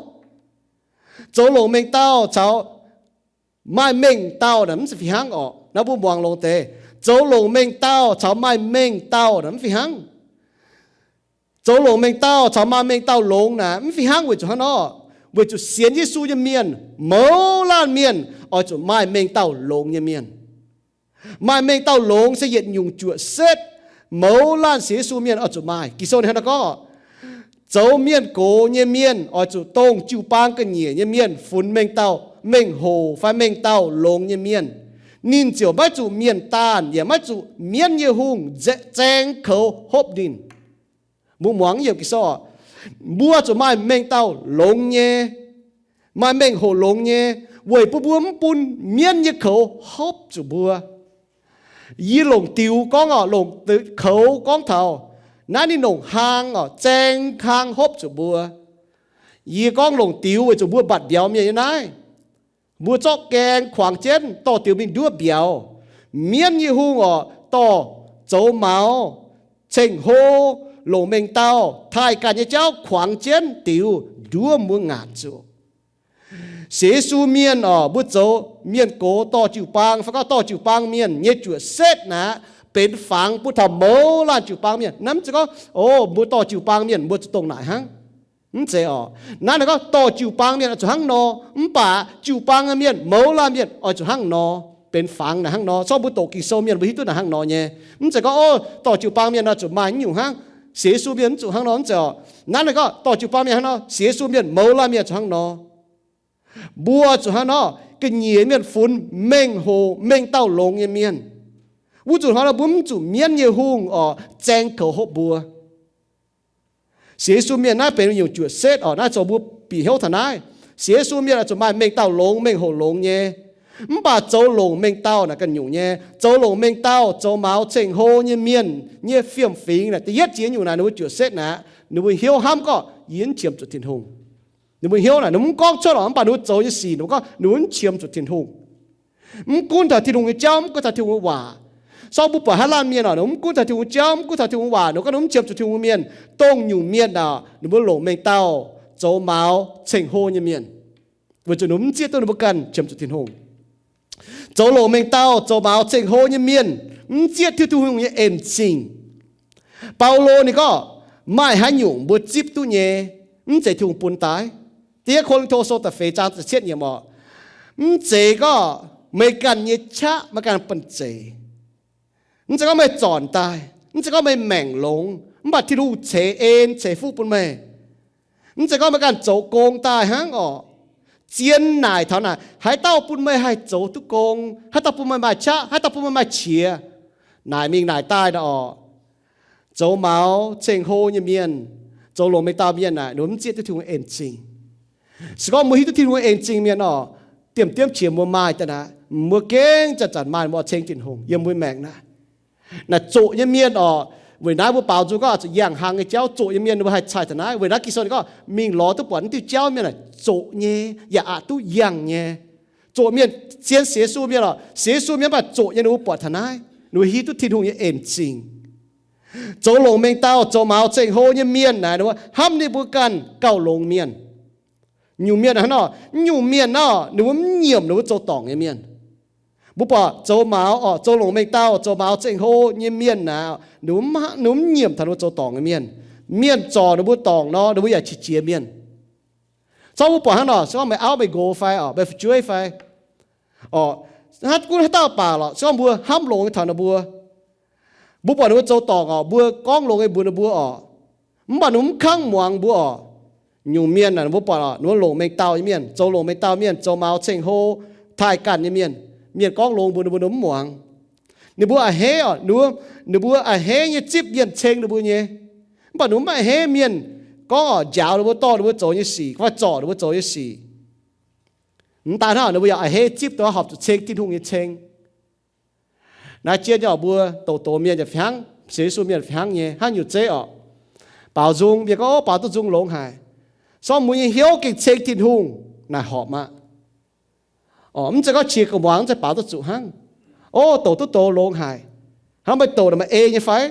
Zoux longc mengh dauh caux maaih mengh dauh naaic mv fih hnangv orqc. Naaiv mbuo muangx longx deix. Zoux longc mengh dauh caux maaih mengh dauh naaic mv fih hnangv. Zoux longc mengh dauh caux maaih mengh dauh longx naaic mv fih hnangv weic zuqc hnangv nor, weic zuqc sienx Yesu nyei mienh, mouz laanh mienh oix zuqc maaih mengh dauh longx nyei mienh. Maaih mengh dauh longx se yietc nyungc juoqc setv mouz laanh sienx Yesu mienh oix zuqc maaih. Ging-Sou ninh hnangv naaiv gorngv, zoux mienh gox nyei mienh oix zuqc dongh jiu-baang ga'nyiec nyei mienh funx mengh dauh mengh hoc fai mengh dauh longx nyei mienh. Ninh ziouc maiv zuqc mienh daanh yaac maiv zuqc mienv nyei hungh zaeng koux hopv ninh. Mbuo muangx yiem Ging-Sou, mbuo zuqc maaih mengh dauh longx nyei, maaih mengh hoc longx nyei, weic bun mbuo mv bun mienv nyei koux hopv zuqc mbuo. Yie longc diux gorngv orqc, longc koux gorngv taux naaiv ninh longc hlang orqc, zaeng hlang hopv zuqc mbuo. Yie gorngv longc diux weic zuqc mbuo mbatc mbiauz mienh nyei naaiv. Mbuo zorqv gaeng kuangx jienv dorh diux mingh nduov mbiauz. Mienv nyei hungh orqc, dorh zoux maux, ceng-hlo, longc mengh dauh, taaih ganh nyei jauv kuangx jienv diux nduov mbuo ngaatc zuqc. Sienx Yesu mienh orqc, mbuo zoux mienh gox dorh jiu-baang fai gorngv dorh jiu-baang mienh nyei juoqc setv naaiv benx fangx bun taux mouz laanh jiu-baang mienh. Naaiv mv zeiz gorngv, o, mbuo dorh jiu-baang mienh mbuo zuqc dongh naaic hnangv. Mv zeiz orqc. Naaiv ninh gorngv dorh jiu-baang mienh oix zuqc hnangv nor, mv baac jiu-baang mienh, mouz laanh mienh oix zuqc hnangv nor, benx fangx naaic hnangv nor. Corc mbuo doqc Ging-Sou mienh mbuo hiuv duqv naaic hnangv nor nyei. Mv zeiz gorngv, o, dorh jiu-baang mienh oix zuqc maaih nyungc hnangv, sienx Yesu mienh mv zuqc hnangv nor, mv zeiz orqc. Naaiv ninh gorngv dorh jiu-baang mienh hnangv nor, sienx Yesu mienh, mouz laanh mienh zuqc hnangv nor. Mbuo zuqc hnangv nor, ga'nyiec mienh funx mengh hoc mengh dauh longx nyei mienh. Wuov nzunc hnoi nor mbuo mv zuqc mienv nyei hungh orqc zaeng koux hopv mbuo. Sienx Yesu mienh naaiv benx nyungc juoqc setv orqc. Naaiv zoux mbuo bieqc hnyouv taux naaiv. Sienx Yesu mienh oix zuqc maaih mengh dauh longx, mengh hoc longx nyei. Mv baac zoux longc mengh dauh naaic ganh nyungc nyei. Zoux longc mengh dauh, zoux maux ceng-hlo nyei mienh nyei fiem-fingx naaic, da'yietv ziex nyungc naaic ninh mbuo juoqc setv naaic, ninh mbuo hnyouv hnamv gorngv, yie mv qiemx zuqc Tin-Hungh. Ninh mbuo hnyouv naaic ninh mv gorngv cuotv orqc, mv baac ninh mbuo zoux nyei sic ninh mbuo gorngv ninh mv qiemx zuqc Tin-Hungh. Mv gunv taux Tin-Hungh nyei jauv, mv gunv taux Tin-Hungh nyei waac. Sorng mbuo buatc haaix laanh mienh orqc, ninh mv gunv taux Tin-Hungh nyei jauv, mv gunv taux Tin-Hungh waac, ninh gorngv ninh mv qiemx zuqc Tin-Hungh mienh. Dongh nyungc mienh orqc, ninh mbuo longc mengh dauh, zoux maux, ceng-hlo nyei mienh, weic zuqc ninh mv zieqv duqv ninh mbuo ganh qiemx zuqc Tin-Hungh. Zoux longc mengh dauh, zoux maux, ceng-hlo nyei mienh mv zieqv Tin-Hungh nyei en-zingh. Baulo ninh gorngv, maaih haaix nyungc mbuo zipv duqv nyei, mv zeiz Tin-Hungh bun daaih? Da'yietv Ko^lin^to Sou da'feix zaang da'cietv yiemc orqc, mv zeiz gorngv meih ganh nyei qaqv, meih ganh banh zeic. Mv zeiz gorngv meih zornc daaih, mv zeiz gorngv meih maengc longx, mv baac Tin-Hungh ceix en ceix fuqv bun meih. Mv zeiz gorngv meih ganh zoux gong daaih hnangv orqc. Zien naaic taux naaic, haaix dauh bun meih haih zoux duqv gong? Haaix dauh bun meih maaih qaqv? Haaix dauh bun meih maaih qiex? Naaic mingh naaic daaih nor orqc, zoux maux ceng-hlo nyei mienh, zoux longc mengh dauh mienh naaic, ninh mbuo mv zieqv duqv Tin-Hungh en-zingh. Se gorngv mbuo hiuv duqv Tin-Hungh en-zingh mienh orqc, diemv-diemv qiex mbuo maaih daaih naaic, mbuo gengh zanc-zanc maaih mbuo ceng Tin-Hungh yiem mbuo maengc naaic. Naaic zoqc nyei mienh oc, weic naaiv mbuo baaux nzung gorngv zuqc yangh hlang nyei jauv, zoqc nyei mienh ninh mbuo haih cai taux naaiv. Weic naaiv Ging-Sou ninh gorngv mingh lorz duqv buatc naaiv diuh jauv mienh naaic zoqc nyei yaac aqc duqv yangh nyei. Zoqc mienh zien sienx Yesu mienh oc, sienx Yesu mienh mv baac zoqc nyei ninh mbuo buatc taux naaiv, ninh mbuo hiuv duqv Tin-Hungh nyei en zingh. Zoux longc mengh dauh, zoux maux ceng hlo nyei mienh naaic, ninh mbuo hnamv ninh mbuo ganh gauh longx mienh. Nyungc mienh hnangv nor, nyungc mienh nor ninh mbuo mv nyiemc ninh mbuo zoux dorngc nyei mienh. Mbuo buatc zoux maux oc, zoux longc mengh dauh, zoux maux ceng hlo nyei mienh naaic, ninh mbuo mv nyiemc taux ninh mbuo zoux dorngc nyei mienh. Mienh zorc ninh mbuo dorngc nor, ninh mbuo yaac qiex jiez mienh. Corc mbuo buatc hnangv nor, se gorngv meih auv meih nqox fai oc, meih fu'jueiv fai oc, gunv haaix dauh baac lorqc, se gorngv mbuo hnamv longx nyei taux ninh mbuo, mbuo buatc ninh mbuo zoux dorngc oc, mbuo gorngv longx nyei mbuox ninh mbuo oc, mv baac ninh mbuo mv kangv muangx mbuo oc. Nyungc mienh naaic mbuo buatc oc, ninh mbuo longc mengh dauh nyei mienh, zoux longc mengh dauh mienh, zoux maux ceng hlo, taaih ganh nyei mienh. Mienh gorngv longx mbuox ninh mbuo, ninh mbuo mv muangx. Ninh mbuo a'hneiv oc, ninh mbuo, ninh mbuo a'hneiv nyei zipv mienh ceng ninh mbuo nyei. Mv baac ninh mbuo mv a'hneiv mienh gorngv oc, njaaux ninh mbuo, dorh ninh mbuo zoux nyei sic fai zorc ninh mbuo zoux nyei sic. Mv daan hnangv, ninh mbuo yaac a'hneiv zipv dongh horpc zuqc ceng Tin-Hungh nyei ceng. Naaiv jien nyei oc, mbuo doqc doqc mienh yaac fih hnangv, sienx Yesu mienh fih hnangv nyei, hnangv nyungc zeiv oc. Baaux nzung, mienh gorngv, Ov, baaux duqv nzung longx haic. Se gorngv mbuo nyei hnyouv gengh ceng Tin-Hungh, naaic horpc aqv. Mv zeiz gorngv qiex gu'nguaaz mv zeiz baaux duqv zuqc hnangv. Ov, doqc duqv doqc longx haic. Hnangv meih doqc naaic meih ei nyei fai?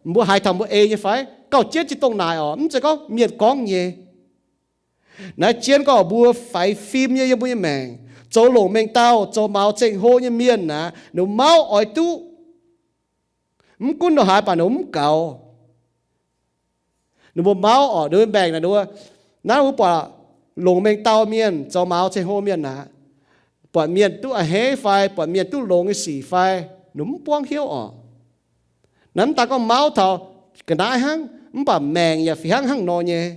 Mbuo haiz taux mbuo ei nyei fai? Gauh jienv jiex dongh naaic oc, mv zeiz gorngv mienh gorngv nyei. Naaiv jien gorngv mbuo faix fim nyei yiem mbuo nyei maengc, zoux longc mengh dauh, zoux maux ceng hlo nyei mienh naaic, ninh mbuo mauv oix duqv. Mv gunv ndongc haaix baac ninh mbuo mv gaux. Ninh mbuo mauv oc, ninh mbuo maengc naaic, ninh mbuo, naaiv mbuo buatc longc mengh dauh mienh, zoux maux ceng hlo mienh naaic, buatc mienh duqv a'hneiv fai buatc mienh duqv longx nyei sic fai, ninh mbuo mv buangv hnyouv oc. Naaiv mv daan gorngv mauv taux ga'naaiv hnangv, mv baac maengc yaac fih hnangv hnangv nor nyei.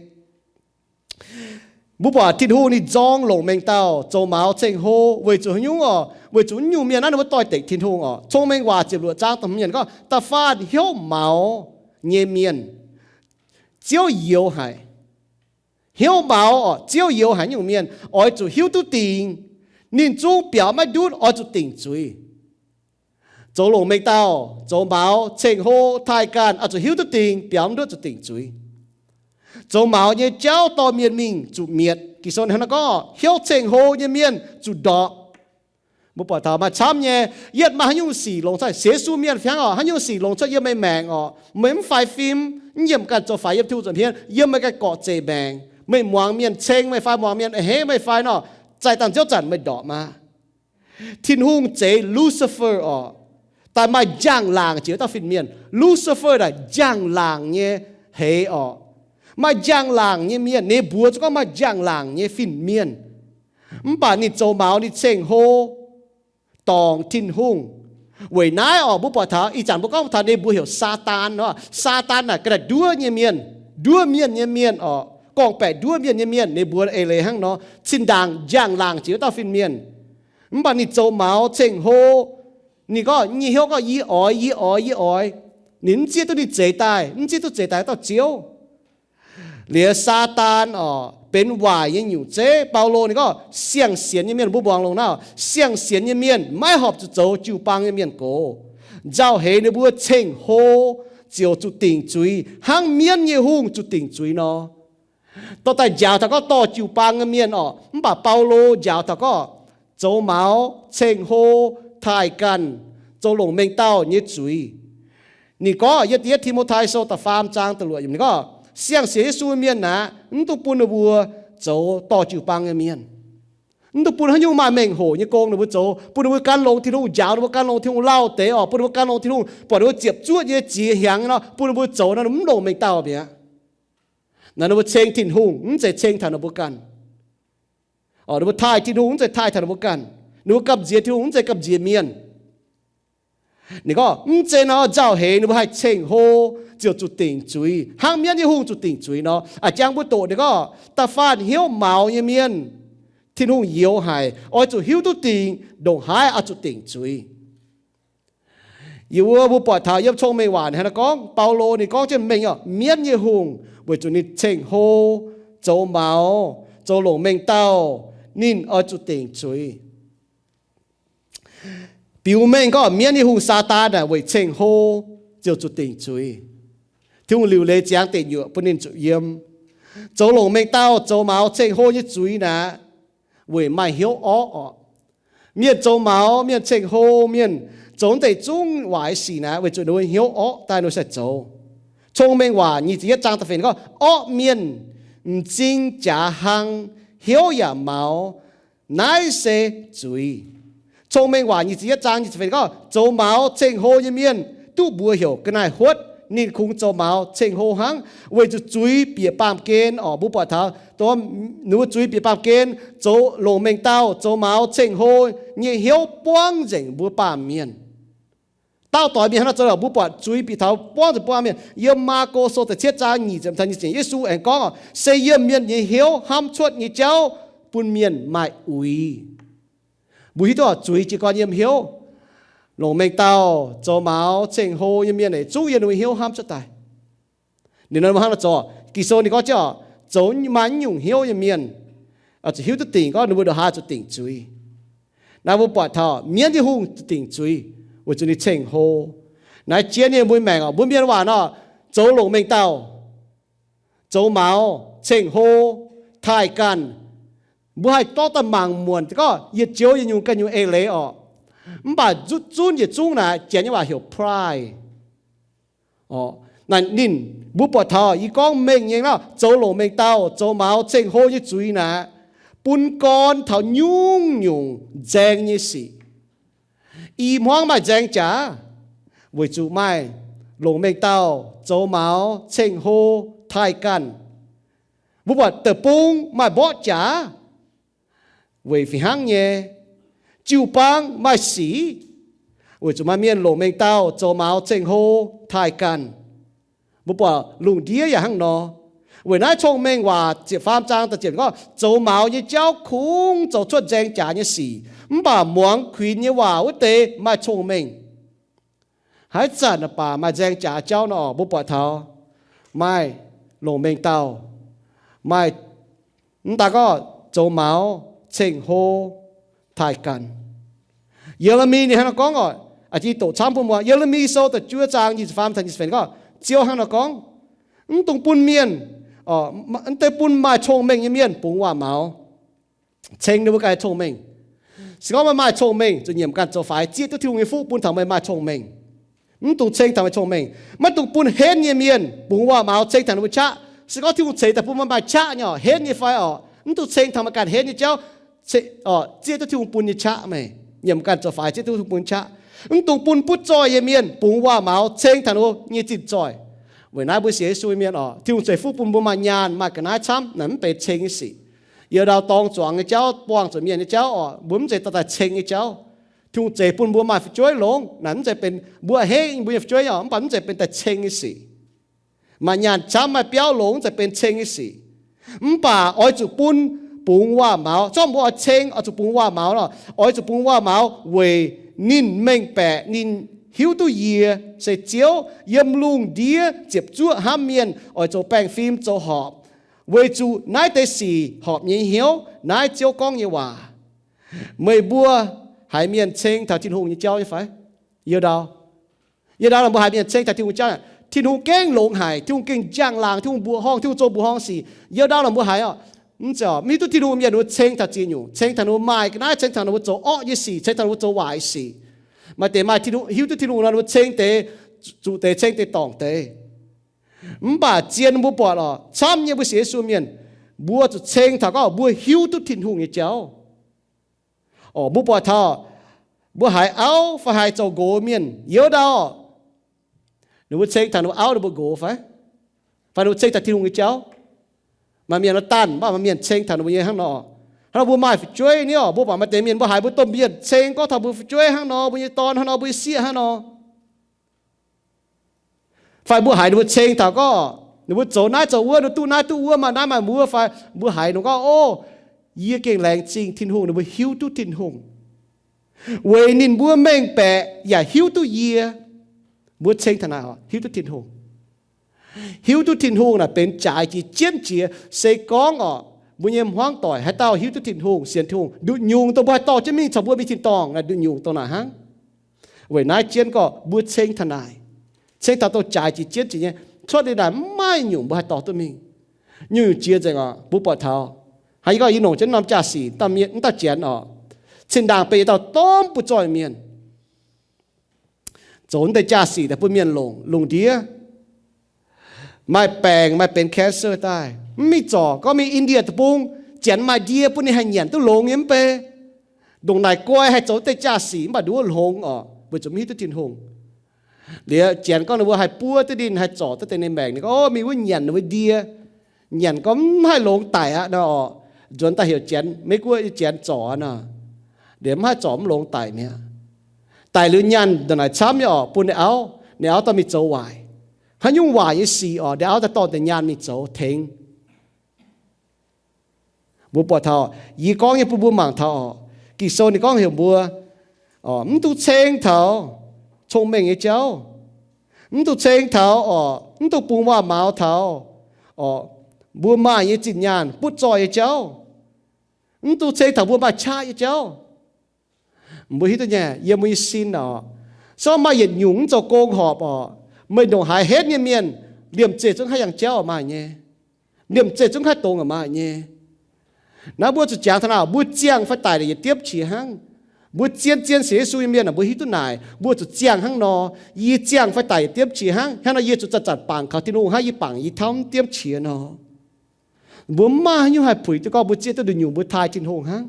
Mbuo buatc Tin-Hungh ninh nzorng longc mengh dauh zoux maux ceng hlo weic zuqc haaix nyungc oc? Weic zuqc nyungc mienh naaiv ninh mbuo doix-dekc Tin-Hungh oc. Cong-Mengh Waac ziepc luoqc zaang da'hmz yiemc gorngv, da'faanh hnyouv maux nyei mienh Ziouv youx haic. Hnyouv maux oc, Ziouv youx haic nyungc mienh oix zuqc hiuv duqv dingc. Ninh zungv biaux maiv ndutv, oix zuqc dingc zuiz. Zoux longc mengh dauh, zoux maux, ceng hlo, taaih ganh, oix zuqc hiuv duqv dingc, biaux mv ndutv zuqc dingc zuiz. Zoux maux nyei jauv dorh mienh mingh zuqc mietc. Ging-Sou hnangv naaiv gorngv, hnyouv ceng hlo nyei mienh zuqc ndorpc. Mbuo buatc taux maaih camv nyei, yietv maaih haaix nyungc sic longx cuotv, sienx Yesu mienh fih hnangv oc, haaix nyungc sic longx cuotv yiem meih maengc oc, meih mv faix fim, mv nyiemc ganh zoux faix yiem Tin-Hungh nza'hmien, yiem meih ganh gorqv-zeqc maengc, meih muangx mienh ceng meih fai muangx mienh a'hneiv meih fai nor, zaih dangh nziouv zanc meih ndorpc aqv. Tin-Hungh zeix Lucifer oc, daaih maaih njang-laangc jiex wuov dauh fin-mienh. Lucifer naaic njang-laangc nyei heix oc. Maaih njang-laangc nyei mienh, ninh mbuox zuqc gorngv maaih njang-laangc nyei fin-mienh. Mv baac ninh zoux maux, ninh ceng hlo dorngc Tin-Hungh. Weic naaiv oc, mbuo buatc taux ih zanc mbuo gorngv taux ninh mbuox heuc Saadaan nor. Saadaan naaic ga'naaiv nduov nyei mienh, nduov mienh nyei mienh oc, gorngv-baeqc nduov mienh nyei mienh. Ninh mbuox eix leiz hnangv nor, zinh ndaangc njang-laangc jiex wuov dauh fin-mienh. Mv baac ninh zoux maux ceng hlo. Ninh gorngv, nyei hnyouv gorngv, yie oix, yie oix, yie oix. Ninh mv zieqv duqv ninh zeix daaih, mv zieqv duqv zeix daaih dauh Ziouv. Liuz Saadaan oc, benx waaic nyei nyungc zeiv. Baulo ninh gorngv siang-sienx nyei mienh, mbuo muangx longx naaiv, siang-sienx nyei mienh maiv horpc zuqc zoux jiu-baang nyei mienh gox. Nzauh heix ninh mbuo ceng hlo ziouc zuqc dingc zuiz, hnangv mienv nyei hungh zuqc dingc zuiz nor. Dorh daaih njaaux taux gorngv dorh jiu-baang nyei mienh oc. Mv baac Baulo njaaux taux gorngv zoux maux, ceng hlo, taaih ganh, zoux longc mengh dauh nyei zuiz. Ninh gorngv yiem Da'yietv Ti^mo^tai Sou da'faam zaang da'luoqc yiemc, ninh gorngv siang-sienx Yesu mienh naaic, mv dungx bun ninh mbuo zoux dorh jiu-baang nyei mienh. Mv dungx bun haaix nyungc maaih mengh hoc nyei gong ninh mbuo zoux, bun ninh mbuo gan longx Tin-Hungh, njaaux ninh mbuo gan longx Tin-Hungh, lauh deix oc, bun ninh mbuo gan longx Tin-Hungh, buatc ninh mbuo ziepc zuoqv nyei ziex hnyangx nor, bun ninh mbuo zoux nor, mv longc mengh dauh mi'aqv. Naaiv ninh mbuo ceng Tin-Hungh mv zeiz ceng taux ninh mbuo ganh. Ninh mbuo taaih Tin-Hungh mv zeiz taaih taux ninh mbuo ganh. Ninh mbuo gamh nziex Tin-Hungh mv zeiz gamh nziex mienh. Ninh gorngv mv zeiz nor, nzauh heix ninh mbuo haih ceng hlo ziouc zuqc dingc zuiz, hnangv mienv nyei hungh zuqc dingc zuiz nor. A'jang mbuo doqc ninh gorngv, da'faanh hnyouv maux nyei mienh Tin-Hungh youx haic, oix zuqc hiuv duqv dingc ndongc haaix oix zuqc dingc zuiz. Yie wuov mbuo buatc taux yiem Cong-Mengh Waac ninh hnangv naaiv gorngv, Baulo ninh gorngv jienv mengh oc, mienv nyei hungh weic zuqc ninh ceng hlo, zoux maux, zoux longc mengh dauh, ninh oix zuqc dingc zuiz. Biux mengh gorngv mienv nyei hungh Saadaan naaic weic ceng hlo, ziouc zuqc dingc zuiz. Tin-Hungh liuc leiz ziangx deic nyuoqc bun ninh zuqc yiem. Zoux longc mengh dauh zoux maux ceng-hlo nyei zuiz naaic, weic maaih hnyouv orqv oc. Mienh zoux maux, mienh ceng-hlo, mienh zoux deix zungv waaic sic naaic, weic zuqc ninh mbuo hnyouv orqv daaih ninh mbuo sai zoux. Cong-Mengh Waac nyic ziepc yietv zaang da'feix gorngv, orqv mienh m'zing jaax hlang, hnyouv yaac maux, naaiv se zuiz. Cong-Mengh Waac nyic ziepc yietv zaang nyic ziepc feix gorngv, zoux maux ceng-hlo nyei mienh duqv mbuox heuc ga'naaiv-huotv. Ninh kungx zoux maux ceng-hlo hnangv, weic zuqc zuiz bieqc baamh gen oc. Mbuo buatc taux dongh ninh mbuo zuiz bieqc baamh gen, zoux longc mengh dauh zoux maux ceng-hlo nyei hnyouv buangv nzengc mbuo baamh mienh. Dauh doic mienh hnangv nor zoux, mbuo buatc zuiz bieqc taux buangv nzengc mbuo baamh mienh. Yiem Maako Sou da'cietv zaang nyic ziepc taux nyic ziepc yietv, Yesu aengx gorngv oc, se yiem mienh nyei hnyouv hnamv cuotv nyei jauv bun mienh maaih uix. Mbuo hiuv duqv zuiz jiez gorn yiem hnyouv. Longc mengh dauh zoux maux ceng-hlo nyei mienh aeqv, zungv yiem ninh mbuo hnyouv hnamv cuotv daaih. Ninh hnangv nor zoux, Ging-Sou ninh gorngv jienv oc, zoux maaih naaiv nyungc hnyouv nyei mienh, zuqc hiuv duqv dingc gorngv ninh mbuo ndongc haaix zuqc dingc zuiz. Naaiv mbuo buatc taux mienv nyei hungh zuqc dingc zuiz weic zuqc ninh ceng-hlo. Naaiv jien nyei mbuo maengc oc, mbuo mienh waac nor, zoux longc mengh dauh, zoux maux, ceng-hlo, taaih ganh, mbuo haih dorh daaih mangc muonc gorngv yietc joux yietc nyungc ganh nyungc eix leiz oc. Mv baac zutv zunv yietc zungv naaic, Janx nyei waac heuc pride. Naaic ninh, mbuo buatc taux yie gorngv mengh nyei nor, zoux longc mengh dauh, zoux maux ceng-hlo nyei zuiz naaic, bun gorn taux nyungc-nyungc nzaeng nyei sic. I hmuangv maaih nzaeng jaax, weic zuqc maaih longc mengh dauh, zoux maux, ceng-hlo, taaih ganh. Mbuo buatc deic-bung maaih mborqv jaax, weic fih hnangv nyei. Jiu-baang maaih sic, weic zuqc maaih mienh longc mengh dauh, zoux maux, ceng-hlo, taaih ganh. Mbuo buatc lungh ndiev yaac hnangv nor. Weic naaiv Cong-Mengh Waac ziepc faam zaang da'ziepc gorngv, zoux maux nyei jauv kungx zoux cuotv nzaeng jaax nyei sic, mv baac muangx kuinx nyei waac wuov deix maaih cong-mengh. Haaix zanc naaic baac maaih nzaeng jaax jauv nor, mbuo buatc taux maaih longc mengh dauh, maaih mv daaih gorngv zoux maux, ceng-hlo, taaih ganh. Ye^le^mi ninh hnangv nor gorngv oc, a'jang doqc camv bun muangx. Ye^le^mi Sou da'juov zaang nyic ziepc faam taux nyic ziepc feix gorngv, Ziouv hnangv nor gorngv, mv dungx bun mienh, mv dungx bun maaih cong-mengh nyei mienh bungx waac-maux, ceng ninh mbuo ganh cong-mengh. Se gorngv meih maaih cong-mengh, zuqc nyiemc ganh zoux faix, zieqv duqv Tin-Hungh nyei fuqv bun taux meih maaih cong-mengh. Mv dungx ceng taux meih cong-mengh. Maiv dungx bun henv nyei mienh bungx waac-maux ceng taux ninh mbuo qaqv. Se gorngv Tin-Hungh ceix daaih bun meih maaih qaqv nyei oc, henv nyei fai oc, mv dungx ceng taux meih ganh henv nyei jauv, zieqv duqv Tin-Hungh bun nyei qaqv meih. Nyiemc ganh zoux faix, zieqv duqv Tin-Hungh bun qaqv. Mv dungx bun butv zoih nyei mienh bungx waac-maux ceng taux ninh mbuo nyei zinh zoih. Weic naaiv mbuo sienx Yesu nyei mienh oc, Tin-Hungh ceix fuqv bun mbuo maaih nyaanh maaih ga'naaiv camv, naaic mv benx ceng nyei sic. Yiu ndau dorng zuangx nyei jauv, buangh zuqc mienh nyei jauv oc, mbuo mv zeiz daaih ceng nyei jauv. Tin-Hungh ceix bun mbuo maaih fu'jueiv longx, naaic mv zeiz benx mbuo hengv mbuo nyei fu'jueiv oc, mv baac mv zeiz benx daaih ceng nyei sic. Maaih nyaanh camv, maaih biauv longx, mv zeiz benx ceng nyei sic. Mv baac oix zuqc bun bungx waac-maux. Zorqv mbuo oix ceng oix zuqc bungx waac-maux nor, oix zuqc bungx waac-maux weic ninh mengh baeqc ninh hiuv duqv yie se Ziouv, yiem lungh ndiev ziepc zuoqv hnamv mienh, oix zoux baengh fim zoux horpc, weic zuqc naaiv deix sic horpc nyei hnyouv. Naaiv Ziouv gorngv nyei waac. Meih mbuo haiz mienh ceng taux Tin-Hungh nyei jauv nyei fai? Yiu ndau, yiu ndau lorqc mbuo haiz mienh ceng taux Tin-Hungh jauv, Tin-Hungh gengh longx haic, Tin-Hungh gengh njang-laangc, Tin-Hungh mbuoqc horngh, Tin-Hungh zoux mbuoqc horngh sic. Yiu ndau lorqc mbuo haiz oc, mv zeiz oc, mv hiuv duqv Tin-Hungh mienh ninh mbuo ceng taux ziex nyungc, ceng taux ninh mbuo maaih ga'naaiv, ceng taux ninh mbuo zoux orqv nyei sic, ceng taux ninh mbuo zoux waaic sic. Maaih deix maaih hiuv duqv Tin-Hungh nor, ninh mbuo ceng deix, zuqc deix ceng deix dorngc deix. Mv baac zien mbuo buatc oc, camv nyei mbuo sienx Yesu mienh, mbuo zuqc ceng taux gorngv mbuo hiuv duqv Tin-Hungh nyei jauv. Oc, mbuo buatc taux mbuo haiz auv fai haiz zoux nqox mienh, yiu ndau ninh mbuo ceng taux ninh mbuo auv ninh mbuo nqox fai? Fai ninh mbuo ceng taux Tin-Hungh nyei jauv? Maaih mienh nor danh, mv baac maaih mienh ceng taux ninh mbuo nyei hnangv nor. Hnangv nor mbuo maaih fu'jueiv ni oc, mbuo baac maaih deix mienh mbuo haiz mbuo domh mienh ceng gorngv taux mbuo fu'jueiv hnangv nor, mbuo nyei dorn hnangv nor, mbuo nyei sieqv hnangv nor. Fai mbuo haiz ninh mbuo ceng taux gorngv ninh mbuo zoux naaiv zoux wuov, ninh duqv naaiv duqv wuov, maaih naaiv maaih wuov, fai mbuo haiz ninh gorngv, Ov, yie gengh laengz zingh Tin-Hungh, ninh mbuo hiuv duqv Tin-Hungh, weic ninh mbuo mengh baeqc yaac hiuv duqv yie. Mbuo ceng taux naaic, hiuv duqv Tin-Hungh. Hiuv duqv Tin-Hungh naaic benx jaaix jiex jienv jiex. Se gorngv oc, mbuo nyei hmuangv doic haaix dauh hiuv duqv Tin-Hungh, sienx Tin-Hungh, nduqc nyungc dongh mbuo haih dorh jienv mingh caux mbuo mingh tin-dorngh naaic nduqc nyungc dongh naaic hnangv. Weic naaiv jienv gorngv mbuo ceng taux naaic, Ceng taux douz-jaaix jiex jienv jiex nyei. Cuotv liuz naaic mv maaih nyungc mbuo haih dorh duqv mingh. Nyungc-nyungc jiex nzengc oc. Mbuo buatc taux haaix, yie gorngv yie longc jienv norm jaa-sic, mv dauh jien oc, cin-ndaangc benx yietc dauh domh butv-zoih mienh. Zoux naaiv deix jaa-sic daaih bun mienh longc, lungh ndiev maaih baengc, maaih benx cancer daaih, mv mingh zorc. Gorngv mingh India deic-bung, janx maaih ndie bun ninh haih nyanc duqv longx nyei mv bei. Ndongc naaic guai haih zoux deix jaa-sic mv baac nduov longx oc, weic zuqc mv hiuv duqv Tin-Hungh. Liuz janx gorngv ninh mbuo haih buov duqv ninh, haih zorc duqv deix ninh maengc, ninh gorngv, o, mingh wuov nyanc ninh mbuo ndie, nyanc gorngv mv haih longx daic aqv nor oc. Nzuonx daaih heuc janx, Meiv-Guoqv nyei janx zorc nor, liuz mv haih zorc mv longx daic mi'aqv. Daic liuz nyaanh ndongc naaic camv nyei oc, bun ninh auv, ninh auv dorh mingh zoux waaic. Haaix nyungc waaic nyei sic oc, ninh auv daaih dorh deix nyaanh mingh zoux tengx. Mbuo buatc taux, yie gorngv nyei bun mbuo mangc taux oc. Ging-Sou ninh gorngv heuc mbuo mv dungx ceng taux cong-mengh nyei jauv, mv dungx ceng taux oc, mv dungx bungx waac-mauz taux oc, mbuo maaih nyei zinh nyaanh butv-zoih nyei jauv, mv dungx ceng taux mbuo maaih qaqv nyei jauv. Mbuo hiuv duqv nyei, yiem mbuo nyei sin oc, se gorngv maaih yietc nyungc mv zoux gong horpc oc, meih ndongc haaix henv nyei mienh, liemh zeih zungv haih yangh jauv maaih nyei. Liemh zeih zungv haih dongz maaih nyei. Naaiv mbuo zuqc jangx taux naaic, mbuo ziangh fai daic yietc diepv qiex hnangv. Mbuo zien, zien sienx Yesu nyei mienh aah, mbuo hiuv duqv naaic, mbuo zuqc ziangh hnangv nor. Yie ziangh fai daic yietc diepv qiex hnangv, hnangv nor yie zuqc zanc-zanc bangc kaux Tin-Hungh hnangv, yie bangc yie tauv mv diepv qiex nor. Mbuo mv maaih haaix nyungc haih puix duqv gorngv mbuo zieqv duqv nduqc nyungc mbuo taaih Tin-Hungh hnangv.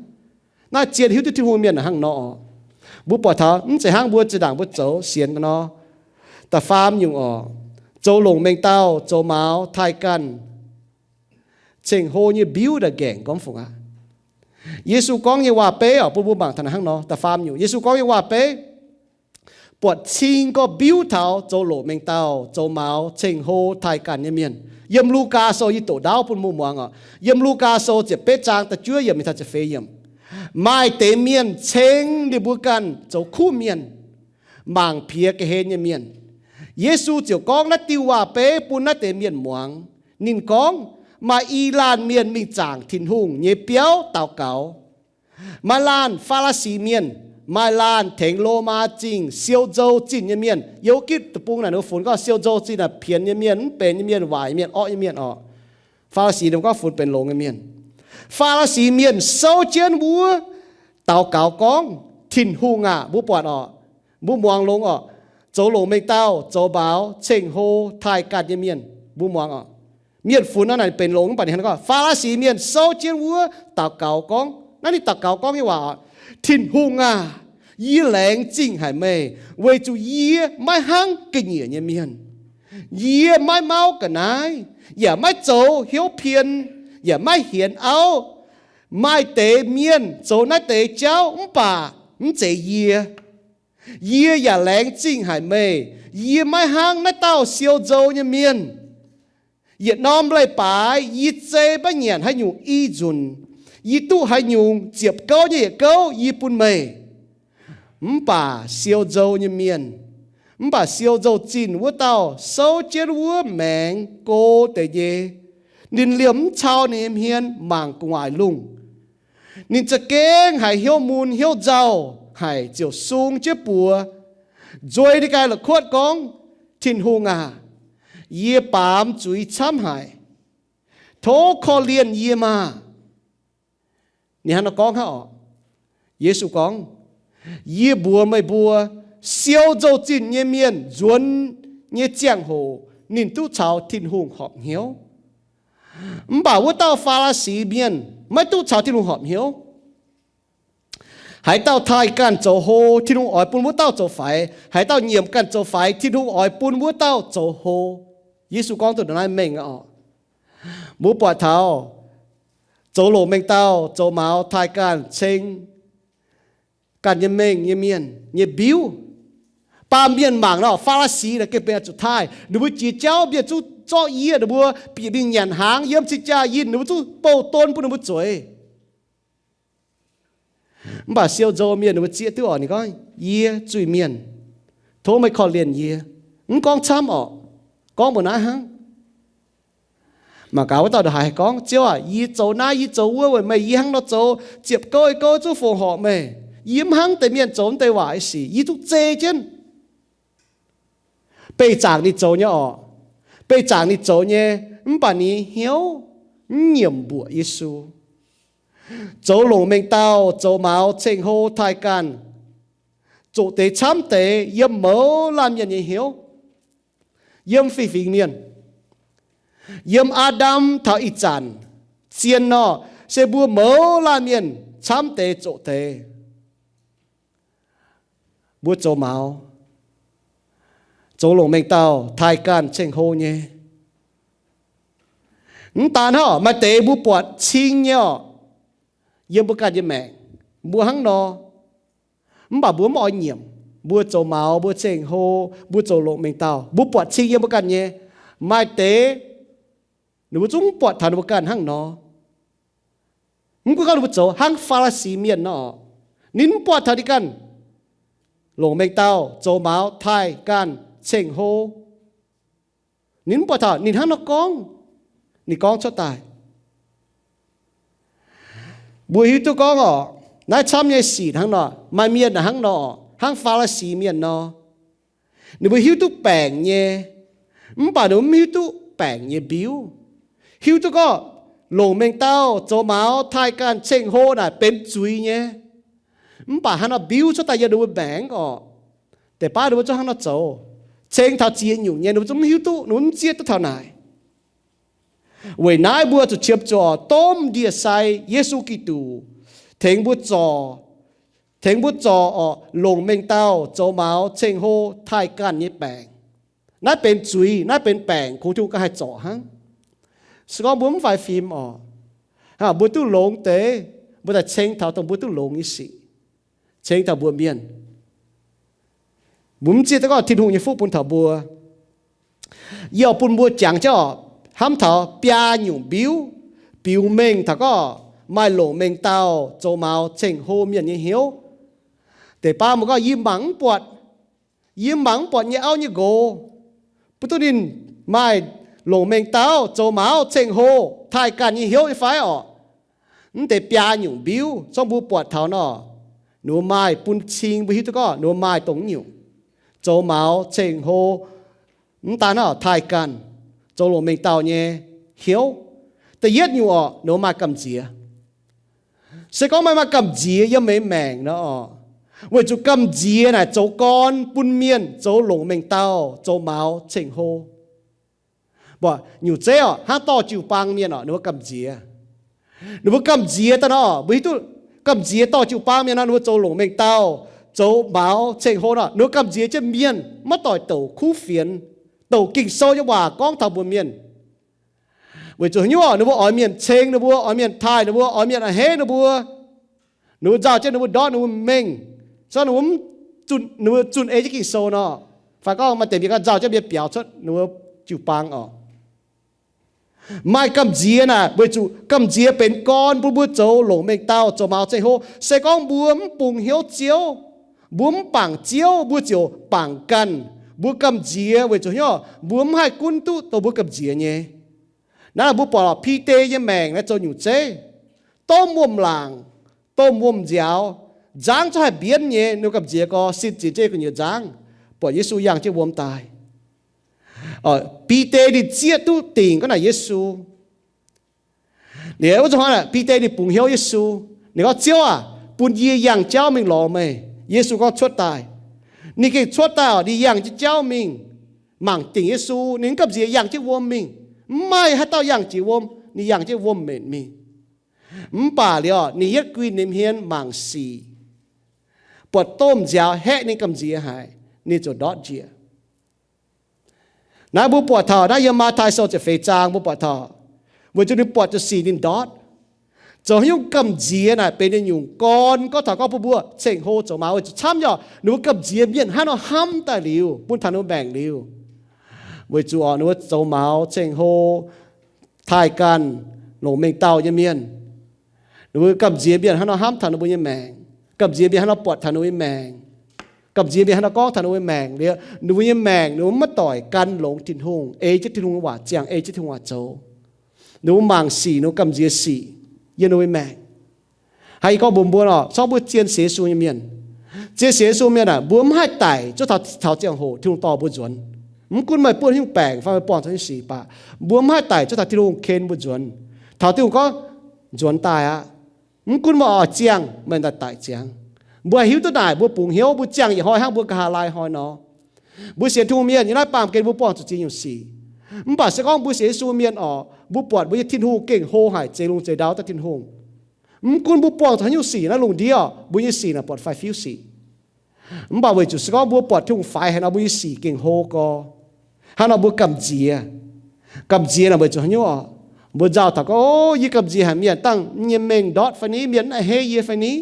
Naaiv zien hiuv duqv Tin-Hungh mienh hnangv nor oc. Mbuo buatc taux mv zeiz hnangv mbuo zinh ndaangc mbuo zoux sienx nor. Da'faam nyungc oc, zoux longc mengh dauh, zoux mauz, taaih ganh, ceng-hlo nyei mbiuv ndaaih nqaengc gormx fungc aqv. Yesu gorngv nyei waac-beiv oc, bun mbuo mangc taux naaic hnangv nor. Da'faam nyungc, Yesu gorngv nyei waac-beiv buatc cing gorngv mbiuv taux zoux longc mengh dauh, zoux mauz, ceng-hlo, taaih ganh nyei mienh. Yiem Lugaa Sou, yie doqc ndaauv bun mbuo muangx oc. Yiem Lugaa Sou ziepc betv zaang da'juov yiemc mingh taux ziepc feix yiemc. Maaih deix mienh ceng ninh mbuo ganh zoux kuv mienh, mangc piex ga'hlen nyei mienh. Yesu ziouc gorngv naaiv diuh waac-beiv bun naaiv deix mienh muangx. Ninh gorngv, maaih i laanh mienh mingh zaangc Tin-Hungh nyei biauv daux gaux. Maaih laanh Faa^laa^si Mienh, maaih laanh tengx Lomaa Zingh siou nzou zinh nyei mienh. Yiem wuov gitv deic-bung naaic ninh mbuo funx gorngv siou nzou zinh naaic pienx nyei mienh, mv benx nyei mienh, waaic nyei mienh, orqv nyei mienh oc. Faa^laa^si ninh mbuo gorngv funx benx longx nyei mienh. Faa^laa^si Mienh souv jienv wuov daux gaux gorngv, Tin-Hungh aah, mbuo buatc oc, mbuo muangx longx oc, zoux longc mengh dauh, zoux mauz, ceng-hlo, taaih ganh nyei mienh, mbuo muangx oc. Mienh funx nor naaic benx longx mv baac ninh hnangv gorngv Faa^laa^si Mienh souv jienv wuov daux gaux gorngv, naaiv ninh daux gaux gorngv nyei waac oc, Tin-Hungh aah, yie laengz zingh haic meih, weic zuqc yie maiv hnangv ga'nyiec nyei mienh. Yie maiv mauv ga'naaiv, yaac maiv zoux hnyouv pien, yaac maiv hienx auv. Maaih deix mienh zoux naaiv deix jauv mv baac mv zeiz yie. Yie yaac laengz zingh haic meih, yie maiv hnangv naaiv dauh siou nzou nyei mienh. Yietc norm leiz-baaix yie zei maiv nyanc haaix nyungc i nzunc, yie duqv haaix nyungc ziepc gouv nyei yietc gouv yie bun meih. Mv baac siou nzou nyei mienh, mv baac siou nzou zinh wuov dauh souv jienv wuov maengx go deix nyei. Ninh liemh mv cau ninh nyei hmien mangc gu'nguaaic lungh. Ninh za'gengh haiz hnyouv mun hnyouv nzauh haic ziouc sung jienv buoz, nzueiz ninh ganh la'kuotv gorngv, Tin-Hungh aac, yie baamz zuiz camv haic. Tov korv-lienh yie maah! Ninh hnangv nor gorngv hnangv oc. Yesu gorngv, Yie mbuox meih mbuo, siou nzou-zinh nyei mienh nzuonx nyei ziangh hoc ninh duqv caux Tin-Hungh horpc hnyouv. Mv baac wuov dauh Faa^laa^si mienh maiv duqv caux Tin-Hungh horpc hnyouv. Haaix dauh taaih ganh zoux hlo, Tin-Hungh oix bun wuov dauh zoux faix. Haaix dauh nyiemc ganh zoux faix, Tin-Hungh oix bun wuov dauh zoux hlo. Yesu gorngv duqv naaiv mengh oc. Mbuo buatc taux zoux loc mengh dauh, zoux maux, taaih ganh, ceng ganh nyei mengh nyei mienh nyei mbiuv. Baamh mienh mangc nor, Faa^laa^si naaic gengh benx zuqc taaih. Ninh mbuo jiex jauv, mienh zungv zorqv yie, ninh mbuo bieqc mingh nyanc hnaangx yiem cing-jaa yinh, ninh mbuo zungv bouh don bun ninh mbuo zueiz. Mv baac siou nzou mienh ninh mbuo zieqv duqv oc. Ninh gorngv, Yie zuiz-mienh, tov meih korv-lienh yie. Mv gorngv camv oc, gorngv mbuo naaiv hnangv. Mangc gaax wuov dauh ndongc haaix haih gorngv, Ziouv aac, yie zoux naaiv yie zoux wuov weic meih, yie hnangv nor zoux ziepc gouv i gouv zungv fongc horc meih. Yie mv hnangv deix mienh zoux deix waac sic, yie zungv zei jienv. Beih zaangc ninh zoux nyei orqc. Beih zaangc ninh zoux nyei, mv baac ninh hnyouv mv nyiemc mbuoqc Yesu. Zoux longc mengh dauh, zoux maux ceng-hlo, taaih ganh, zoqc deix camv deix yiem mouz laanh mienh nyei hnyouv, yiem fih fingx mienh, yiem Aa^ndam taux ih zanc zien nor, se mbuo mouz laanh mienh camv deix zoqc deix. Mbuo zoux maux, zoux longc mengh dauh, taaih ganh ceng-hlo nyei. Mv daan hnangv, maaih deix mbuo buatc cing nyei orqc, yiem mbuo ganh nyei maengc, mbuo hnangv nor. Mv baac mbuo mv oix nyiemc. Mbuo zoux maux, mbuo ceng-hlo, mbuo zoux longc mengh dauh, mbuo buatc cing yiem mbuo ganh nyei. Maaih deix ninh mbuo zungv mv buatc taux ninh mbuo ganh hnangv nor. Mv gunv gorngv ninh mbuo zoux hnangv Faa^li^si mienh nor, ninh mv buatc taux ninh ganh longc mengh dauh, zoux maux, taaih ganh, ceng-hlo. Ninh mv buatc taux ninh hnangv nor gorngv, ninh gorngv cuotv daaih. Mbuo hiuv duqv gorngv orqc, naaiv camv nyei sic hnangv nor, maaih mienh hnangv nor, hnangv Faa^li^si mienh nor. Ninh mbuo hiuv duqv baengc nyei, mv baac ninh mbuo mv hiuv duqv baengc nyei mbiuv. Hiuv duqv gorngv longc mengh dauh, zoux maux, taaih ganh, ceng-hlo naaic benx zuiz nyei. Mv baac hnangv nor mbiuv cuotv daaih yiem ninh mbuo maengc orqc. Deix baav ninh mbuo zungv hnangv nor zoux. Ceng taux ziex nyungc nyei ninh mbuo zungv mv hiuv duqv, ninh mbuo mv zieqv duqv taux naaic. Weic naaiv mbuo zuqc qiemx zuqc orqc, domh ndie-sai Yesu Giduc tengx mbuo zorc, tengx mbuo zorc orqc, longc mengh dauh, zoux maux, ceng-hlo, taaih ganh nyei baengc. Naaiv benx zuiz, naaiv benx baengc, kungx Tin-Hungh ganh haih zorc hnangv. Se gorngv mbuo mv faix fim orqc, mbuo duqv longx deix, mbuo daaih ceng taux dongh mbuo duqv longx nyei sic, ceng taux mbuo mienh. Mbuo mv zieqv duqv gorngv Tin-Hungh nyei fuqv bun taux mbuo. Yie oix bun mbuo jangx jienv orqc, hnamv taux biaa nyungc mbiuv, biux mengh taux gorngv maaih longc mengh dauh, zoux maux, ceng-hlo mienh nyei hnyouv. Deix baav mbuo gorngv yie mangc mv buatc, yie mangc mv buatc nyei auv nyei nqox, mv duqv ninh maaih longc mengh dauh, zoux maux, ceng-hlo, taaih ganh nyei hnyouv nyei fai orqc? Mv deix biaa nyungc mbiuv, zorngv mbuo buatc taux nor, ninh mbuo maaih bun cing mbuo hiuv duqv gorngv ninh mbuo maaih dongh nyungc zoux maux, ceng-hlo, mv daan hnangv taaih ganh, zoux longc mengh dauh nyei hnyouv. Da'yietv nyungc orqc, ninh mbuo maaih gamh nziex. Se gorngv meih maaih gamh nziex yiem meih maengc nor orqc, weic zuqc gamh nziex naaic zoux gorn bun mienh zoux longc mengh dauh, zoux maux, ceng-hlo. Mbuo nyungc zeiv orqc, hnangv dorh jiu-baang mienh orqc, ninh mbuo gamh nziex. Ninh mbuo gamh nziex daaih nor, mbuo hiuv duqv gamh nziex dorh jiu-baang mienh nor, ninh mbuo zoux longc mengh dauh, zoux maux, ceng-hlo nor, ninh mbuo gamh nziex jienv mienh maiv doic douc kuv fienx, douc Ging-Sou nyei waac gorngv taux mbuox mienh. Weic zuqc haaix nyungc orqc, ninh mbuo oix mienh ceng ninh mbuo, oix mienh taaih ninh mbuo, oix mienh a'hneiv ninh mbuo. Ninh mbuo nzauh jienv ninh mbuo ndortv ninh mbuo mengh, se ninh mbuo zunh, ninh mbuo zunh ei jienv Ging-Sou nor, fai gorngv maaih deix mienh gorngv nzauh jienv mienh biaux cuotv ninh mbuo jiu-baang orqc. Maaih gamh nziex naaic, weic zuqc gamh nziex benx gorn bun mbuo zoux longc mengh dauh, zoux maux, ceng-hlo. Se gorngv mbuo mv bungx hnyouv Ziouv, mbuo mv bangc Ziouv, mbuo ziouc bangc ganh. Mbuo gamh nziex weic zuqc hnyouv mbuo mv haih gunv duqv dongh mbuo gamh nziex nyei. Naaiv mbuo buatc Bide nyei maengc naaiv zoux nyungc zeiv, domh wuom-laangc, domh wuom-nziaaux, nzangv zungv haih mbienv nyei, ninh gamh nziex gorx sin zinx jienv gu'nyuoz nzangv, buatc Yesu yangh jienv wuom daaih. Bide ninh zieqv duqv dingc gorngv naaic Yesu. Liuz wuov zanc hnoi naaic Bide ninh bungx hnyouv Yesu. Ninh gorngv, Ziouv aac, bun yie yangh jauv mingh lorz meih. Yesu gorngv, Cuotv daaih. Ninh gengh cuotv daaih oc, ninh yangh jienv jauv mingh, mangc dingc Yesu. Ninh mv gamh nziex yangh jienv wuom mingh. Mv maaih haaix dauh yangh jiex wuom, ninh yangh jienv wuom-menc mingh. Mv baac liuz oc, ninh yietv guinh ninh hmien mangc sic, buatc domh nziaaux haeqv ninh gamh nziex haic, ninh ziouc ndortv njiec. Naaiv mbuo buatc taux naaiv yiem Matv^tai Sou ziepc feix zaang mbuo buatc taux, weic zuqc ninh buatc zuqc sic ninh ndortv. Zoux haaix nyungc gamh nziex naaic benx ninh nyungc gorn gorngv taux gorngv bun mbuo ceng-hlo zoux maux, weic zuqc camv nyei oc, ninh mbuo gamh nziex mienh hnangv nor hnamv daaih liuz, bun taux ninh mbuo maengc liuz. Weic zuqc oc, ninh mbuo zoux maux ceng-hlo, taaih ganh, longc mengh dauh nyei mienh, ninh mbuo gamh nziex mienh hnangv nor hnamv taux ninh mbuo nyei maengc, gamh nziex mienh hnangv nor buatc taux ninh mbuo nyei maengc, gamh nziex mienh hnangv nor gorngv taux ninh mbuo nyei maengc liuz, ninh mbuo nyei maengc ninh mbuo maiv doic gan longx Tin-Hungh, ei jienv Tin-Hungh nyei waac ziangh, ei jienv Tin-Hungh waac zoux. Ninh mbuo mangc sic, ninh mbuo gamh nziex sic yiem ninh mbuo nyei maengc. Hnangv yie gorngv mbuox mbuo nor, corc mbuo zien sienx Yesu nyei mienh, zien sienx Yesu mienh aah, mbuo mv haih daic zuov taux, taux ziangh hoc Tin-Hungh dorh mbuo nzuonx. Mv gunv meih buonv haaix nyungc baengc fai meih buangh zuqc haaix nyungc sic baac, mbuo mv haih daic cuotv taux Tin-Hungh ken mbuo nzuonx. Taux Tin-Hungh gorngv, nzuonx daaih aqv. Mv gunv meih oix ziangh, meih daaih daic ziangx. Mbuo haih hiuv duqv naaic, mbuo bungx hnyouv, mbuo ziangh yietc hnoi hnangv mbuo nqa'haav laai hnoi nor. Mbuo sienx Tin-Hungh mienh yiem naaiv baamh gen mbuo buangh zuqc ziex nyungc sic. Mv baac se gorngv mbuo sienx Yesu mienh oc, mbuo buatc mbuo nyei Tin-Hungh gengh hlo haic, zeix lungh zeix ndau daaih Tin-Hungh. Mv gunv mbuo buangh zuqc haaix nyungc sic naaiv lungh ndiev oc, mbuo nyei sic naaic buatc faix-fiuv sic. Mv baac weic zuqc se gorngv mbuo buatc Tin-Hungh faix haic nor, mbuo nyei sic gengh hlo gorx. Hnangv nor mbuo gamh nziex. Gamh nziex naaic weic zuqc haaix nyungc oc? Mbuo nzauh taux gorngv, o, yie gamh nziex haic, mienh dangh nyei mengh ndortv fai ni, mienh mv a'hneiv yie fai ni.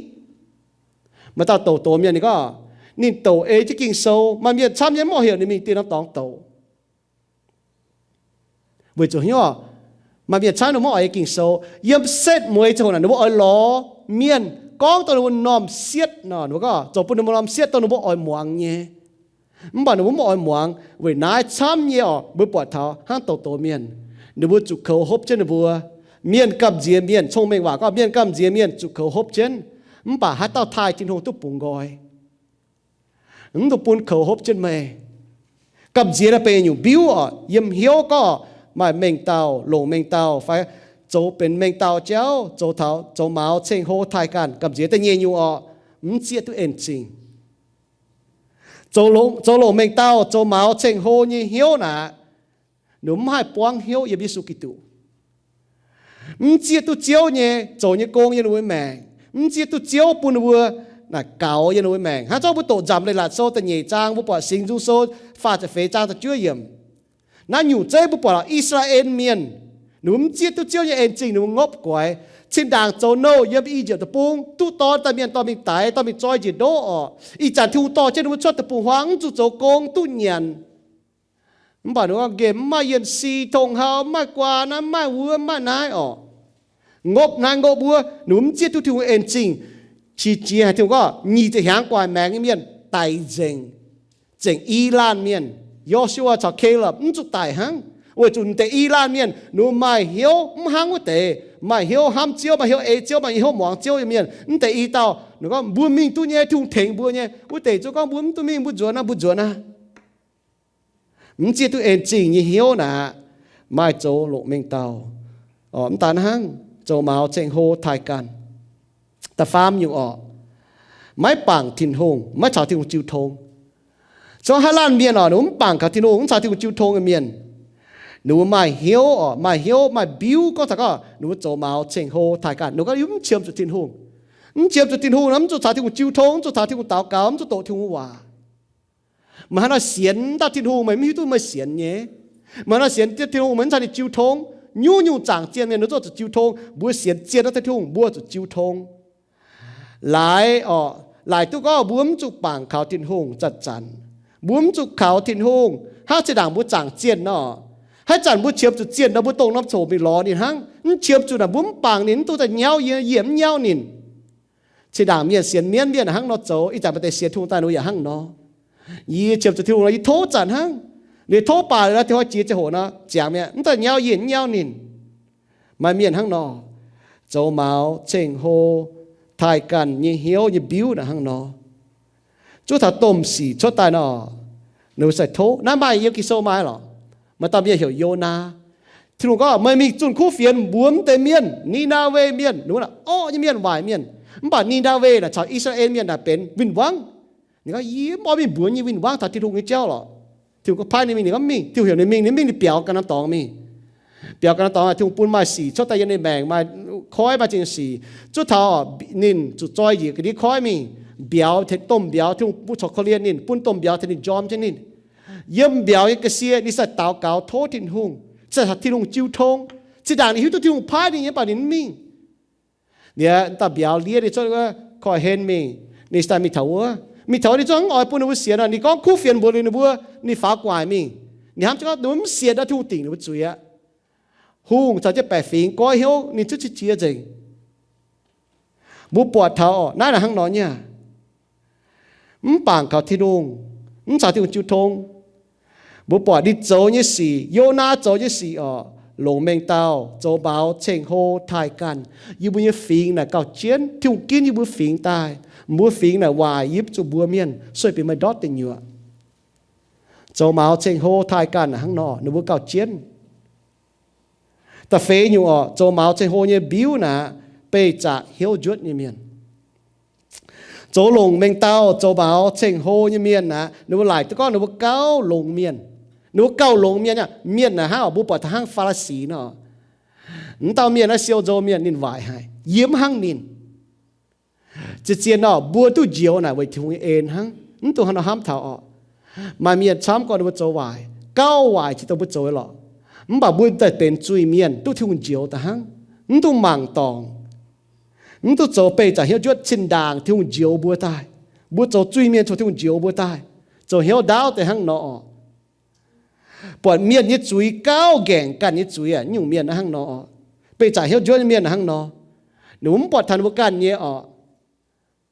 Maaih dauh douc doz mienh ninh gorngv, ninh douc ei jienv Ging-Sou, maaih mienh camv nyei mv oix heuc ninh mingh dieh norm dorngx douc. Weic zuqc haaix nyungc oc? Maaih mienh camv ninh mv oix Ging-Sou. Yiem setv mueiz ziangh hoc naaic ninh mbuo oix lorz mienh gorngv dongh ninh mbuo m'normh sietv nor, ninh mbuo gorngv zoux bun ninh mbuo m'normh sietv dongh ninh mbuo oix muangx nyei. Mv baac ninh mbuo mv oix muangx. Weic naaiv camv nyei oc, mbuo buatc taux hnangv douc doz mienh, ninh mbuo zuqc koux hopv jienv ninh mbuo. Mienh gamh nziex mienh, cong-mengh waac gorngv mienh gamh nziex mienh zuqc koux hopv jienv. Mv baac haaix dauh taaih Tin-Hungh duqv bungx nqoi? Mv dungx bun koux hopv jienv meih. Gamh nziex naaiv benx nyungc mbiuv oc. Yiem hnyouv gorngv maaih mengh dauh, longc mengh dauh, fai zoux benx mengh dauh jauv, zoux taux zoux maux ceng-hlo taaih ganh. Gamh nziex da'nyeic nyungc oc, mv zieqv duqv en zingh. Zoux longc, zoux longc mengh dauh, zoux maux ceng-hlo nyei hnyouv naaic, ninh mbuo mv haih buangv hnyouv yiem Yesu Giduc. Mv zieqv duqv Ziouv nyei zoux nyei gong yiem ninh mbuo maengc. Mv zieqv duqv Ziouv bun ninh mbuo naaic gaux yiem ninh mbuo maengc. Hnangv zorqv mbuo doqc Nzamc Leiz-Latc Sou da'nyeic zaang, mbuo buatc Singx Nzung Sou faah ziepc feix zaang da'juov yiemc. Naaiv nyungc zeiv mbuo buatc oc, I^saa^laa^en Mienh, ninh mbuo mv zieqv duqv Ziouv nyei en zingh, ninh mbuo ngopv guaix. Zinh ndaangc zoux nouh yiem I^yipv Deic-Bung, duqv dorn daaih mienh dorh mingh daix, dorh mingh zoi njiec ndoqv oc. Ih zanc Tin-Hungh dorh jienv ninh mbuo cuotv deic-bung-huaang, mv zuqc zoux gong duqv nyanc. Mv baac ninh mbuo nqemh mv maaih yienh si, tong hau mv maaih, guaa naaiv mv maaih, wuov mv maaih naaiv oc. Ngopv naaiv ngopv wuov, ninh mbuo mv zieqv duqv Tin-Hungh en zingh. Qiex jiez haic Tin-Hungh gorngv nyic ziepc hnyangx gu'nguaaic maengx nyei mienh daic nzengc. Zengc i laanh mienh, Yo^su^waa caux Kalapc mv zuqc daic hnangv, weic zuqc deix i laanh mienh ninh mbuo maaih hnyouv mv hnangv wuov deix, maaih hnyouv hnamv Ziouv, maaih hnyouv ei Ziouv, maaih hnyouv muangx Ziouv nyei mienh. Mv deix i dauh ninh gorngv mbuo mingh duqv nyei, Tin-Hungh tengx mbuo nyei. Wuov deix zuqc gorngv mbuo mv duqv mingh, mbuo nzuonx aqv, mbuo nzuonx aqv. Mv zieqv duqv en zingh nyei hnyouv naaic, maaih zoux longc mengh dauh, mv daan hnangv, zoux maux ceng-hlo taaih ganh. Da'faam nyungc oc, maiv bangc Tin-Hungh, maiv caux Tin-Hungh jiu tong. Zungv haaix laanh mienh oc, ninh mbuo mv bangc kaux Tin-Hungh, mv caux Tin-Hungh jiu tong nyei mienh, ninh mbuo maaih hnyouv oc, maaih hnyouv, maaih mbiuv, gorngv taux gorngv ninh mbuo zoux maux ceng-hlo taaih ganh, ninh mbuo gorngv yie mv qiemx zuqc Tin-Hungh. Mv qiemx zuqc Tin-Hungh nor, mv zuqc caux Tin-Hungh jiu tong, mv zuqc caux Tin-Hungh daux gaux, mv zuqc doqc Tin-Hungh waac. Meih hnangv nor sienx daaih Tin-Hungh, meih mv hiuv duqv meih sienx nyei. Meih hnangv nor sienx Tin-Hungh, meih mv caux ninh jiu tong. Nyungc-nyungc zaangc zienh mienh ninh zuqc zuqc jiu tong. Mbuo sienx zienh naaiv Tin-Hungh, mbuo zuqc jiu tong. Laaix oc, laaix duqv gorngv mbuo mv zuqc bangc kaux Tin-Hungh zanc-zanc. Mbuo mv zuqc kaux Tin-Hungh hnangv zinh ndaangc mbuo zaangc zienh nor. Haaix zanc mbuo qiemx zuqc zienh nor, mbuo dongh norm coc mingh lorz ninh hnangv. Mv qiemx zuqc naaic mbuo mv bangc ninh, mv dungx daaih nyauv yie, yie mv nyauv ninh. Zinh ndaangc mienh sienx mienv mienh hnangv nor zoux, ih zanc maaih deix sienx Tin-Hungh daaih ninh yaac hnangv nor. Yie qiemx zuqc Tin-Hungh nor, yie tov zanc hnangv. Ninh tov baac liuz, Tin-Hungh jiex ziangh hoc nor, ziangx mi'aqv, mv daaih nyauv yie, mv nyauv ninh. Maaih mienh hnangv nor, zoux maux ceng-hlo taaih ganh nyei hnyouv nyei mbiuv naaic hnangv nor. Zuov taux domh sic cuotv daaih nor, ninh mbuo sai tov. Naaiv maaih yiem Ging-Sou maaih lorqc. Maaih dauh mienh heuc Yonaa. Tin-Hungh gorngv, meih mingh zunh kuv fienx mbuox mv deix mienh, Ni^naa^we Mienh. Ninh mbuo naaic orqv nyei mienh, waaic mienh. Mv baac Ni^naa^we naaic caux I^saa^laa^en Mienh naaic benx win-wangv. Ninh gorngv, yie mv oix mingh mbuox nyei win-wangv taux Tin-Hungh nyei jauv lorqc. Tin-Hungh gorngv paaiv ninh mingh, ninh gorngv mingh. Tin-Hungh heuc ninh mingh, ninh mingh biaux ganh norm dorngx mingh. Biaux ganh norm dorngx, Tin-Hungh bun maaih sic cuotv daaih yiem ninh maengc, maaih koiv, maaih zingh sic. Zuov taux ninh zuqc zoi njiec ga'ndiev koiv mingh, mbiauz tengx domh mbiauz, Tin-Hungh bun corc korv-lienh ninh, bun domh mbiauz tengx ninh njorm jienv ninh. Yiem mbiauz nyei ga'sie ninh sai daux gaux tov Tin-Hungh, sai caux Tin-Hungh jiu tong. Zinh ndaangc ninh hiuv duqv Tin-Hungh paaiv ninh nyei, mv baac ninh mv mingh. Liuz dauh mbiauz liev ninh cuotv wuov koiv-hlen mingh, ninh sai mingh taux wuov. Mingh taux wuov ninh zungv mv oix bun ninh mbuo sienx nor, ninh gorngv kuv fienx mbuox liuz ninh mbuo, ninh faaux gu'nguaaic mingh. Ninh hnamv jienv gorngv ninh mbuo mv sienx nor, Tin-Hungh dingc ninh mbuo zuiz aqv. Hungh caux jienv baeqc fingx goiv hnyouv ninh cuotv qiex jiez nzengc. Mbuo buatc taux naaiv naaic hnangv nor nyei aqv. Mv bangc kaux Tin-Hungh, mv caux Tin-Hungh jiu tong. Mbuo buatc ninh zoux nyei sic, Yonaa zoux nyei sic oc, longc mengh dauh, zoux maux ceng-hlo taaih ganh. Yie mbuo nyei fingx naaic gauh jienv, Tin-Hungh ginv yie mbuo fingx daaih. Mbuo fingx naaic waaic, yie mv zuqc mbuox mienh, sueih bieqc meih ndortv deic nyuoqc. Zoux maux ceng-hlo taaih ganh hnangv nor, ninh mbuo gauh jienv. Da'feix nyungc orqc, zoux maux ceng-hlo nyei mbiuv naaic, beih zaqc hnyouv njuotv nyei mienh. Zoux longc mengh dauh zoux maux ceng-hlo nyei mienh naaic, ninh mbuo laaic duqv gorngv ninh mbuo gauh longx mienh. Ninh mbuo gauh longx mienh, mienh naaic hnangv orqc, mbuo buatc taux hnangv Faa^li^si nor. Mv dauh mienh naaiv siou nzou mienh, ninh waaic haic, yie mv hnangv ninh. Zien-zien nor, mbuo duqv njoux naaic weic Tin-Hungh nyei en hnangv, mv dungx hnangv nor hnamv taux orqc. Maaih mienh camv gorngv ninh mbuo zoux waaic, gauh waaic jiex dongh mbuo zoux lorqc. Mv baac mbuo daaih benx zuiz-mienh, duqv Tin-Hungh njoux daaih hnangv, mv dungx mangc dorngc. Mv dungx zoux beih zaqc hnyouv njuotv cin-ndaangc Tin-Hungh njoux mbuo daaih. Mbuo zoux zuiz-mienh cingx Tin-Hungh njoux mbuo daaih, zoux hnyouv ndaauv deix hnangv nor orqc. Buatc mienh nyei zuiz gauh nqaengc ganh nyei zuiz aqv, nyungc mienh hnangv nor orqc. Beih zaqc hnyouv njuotv nyei mienh hnangv nor. Ninh mbuo mv buatc taux ninh mbuo ganh nyei orqc.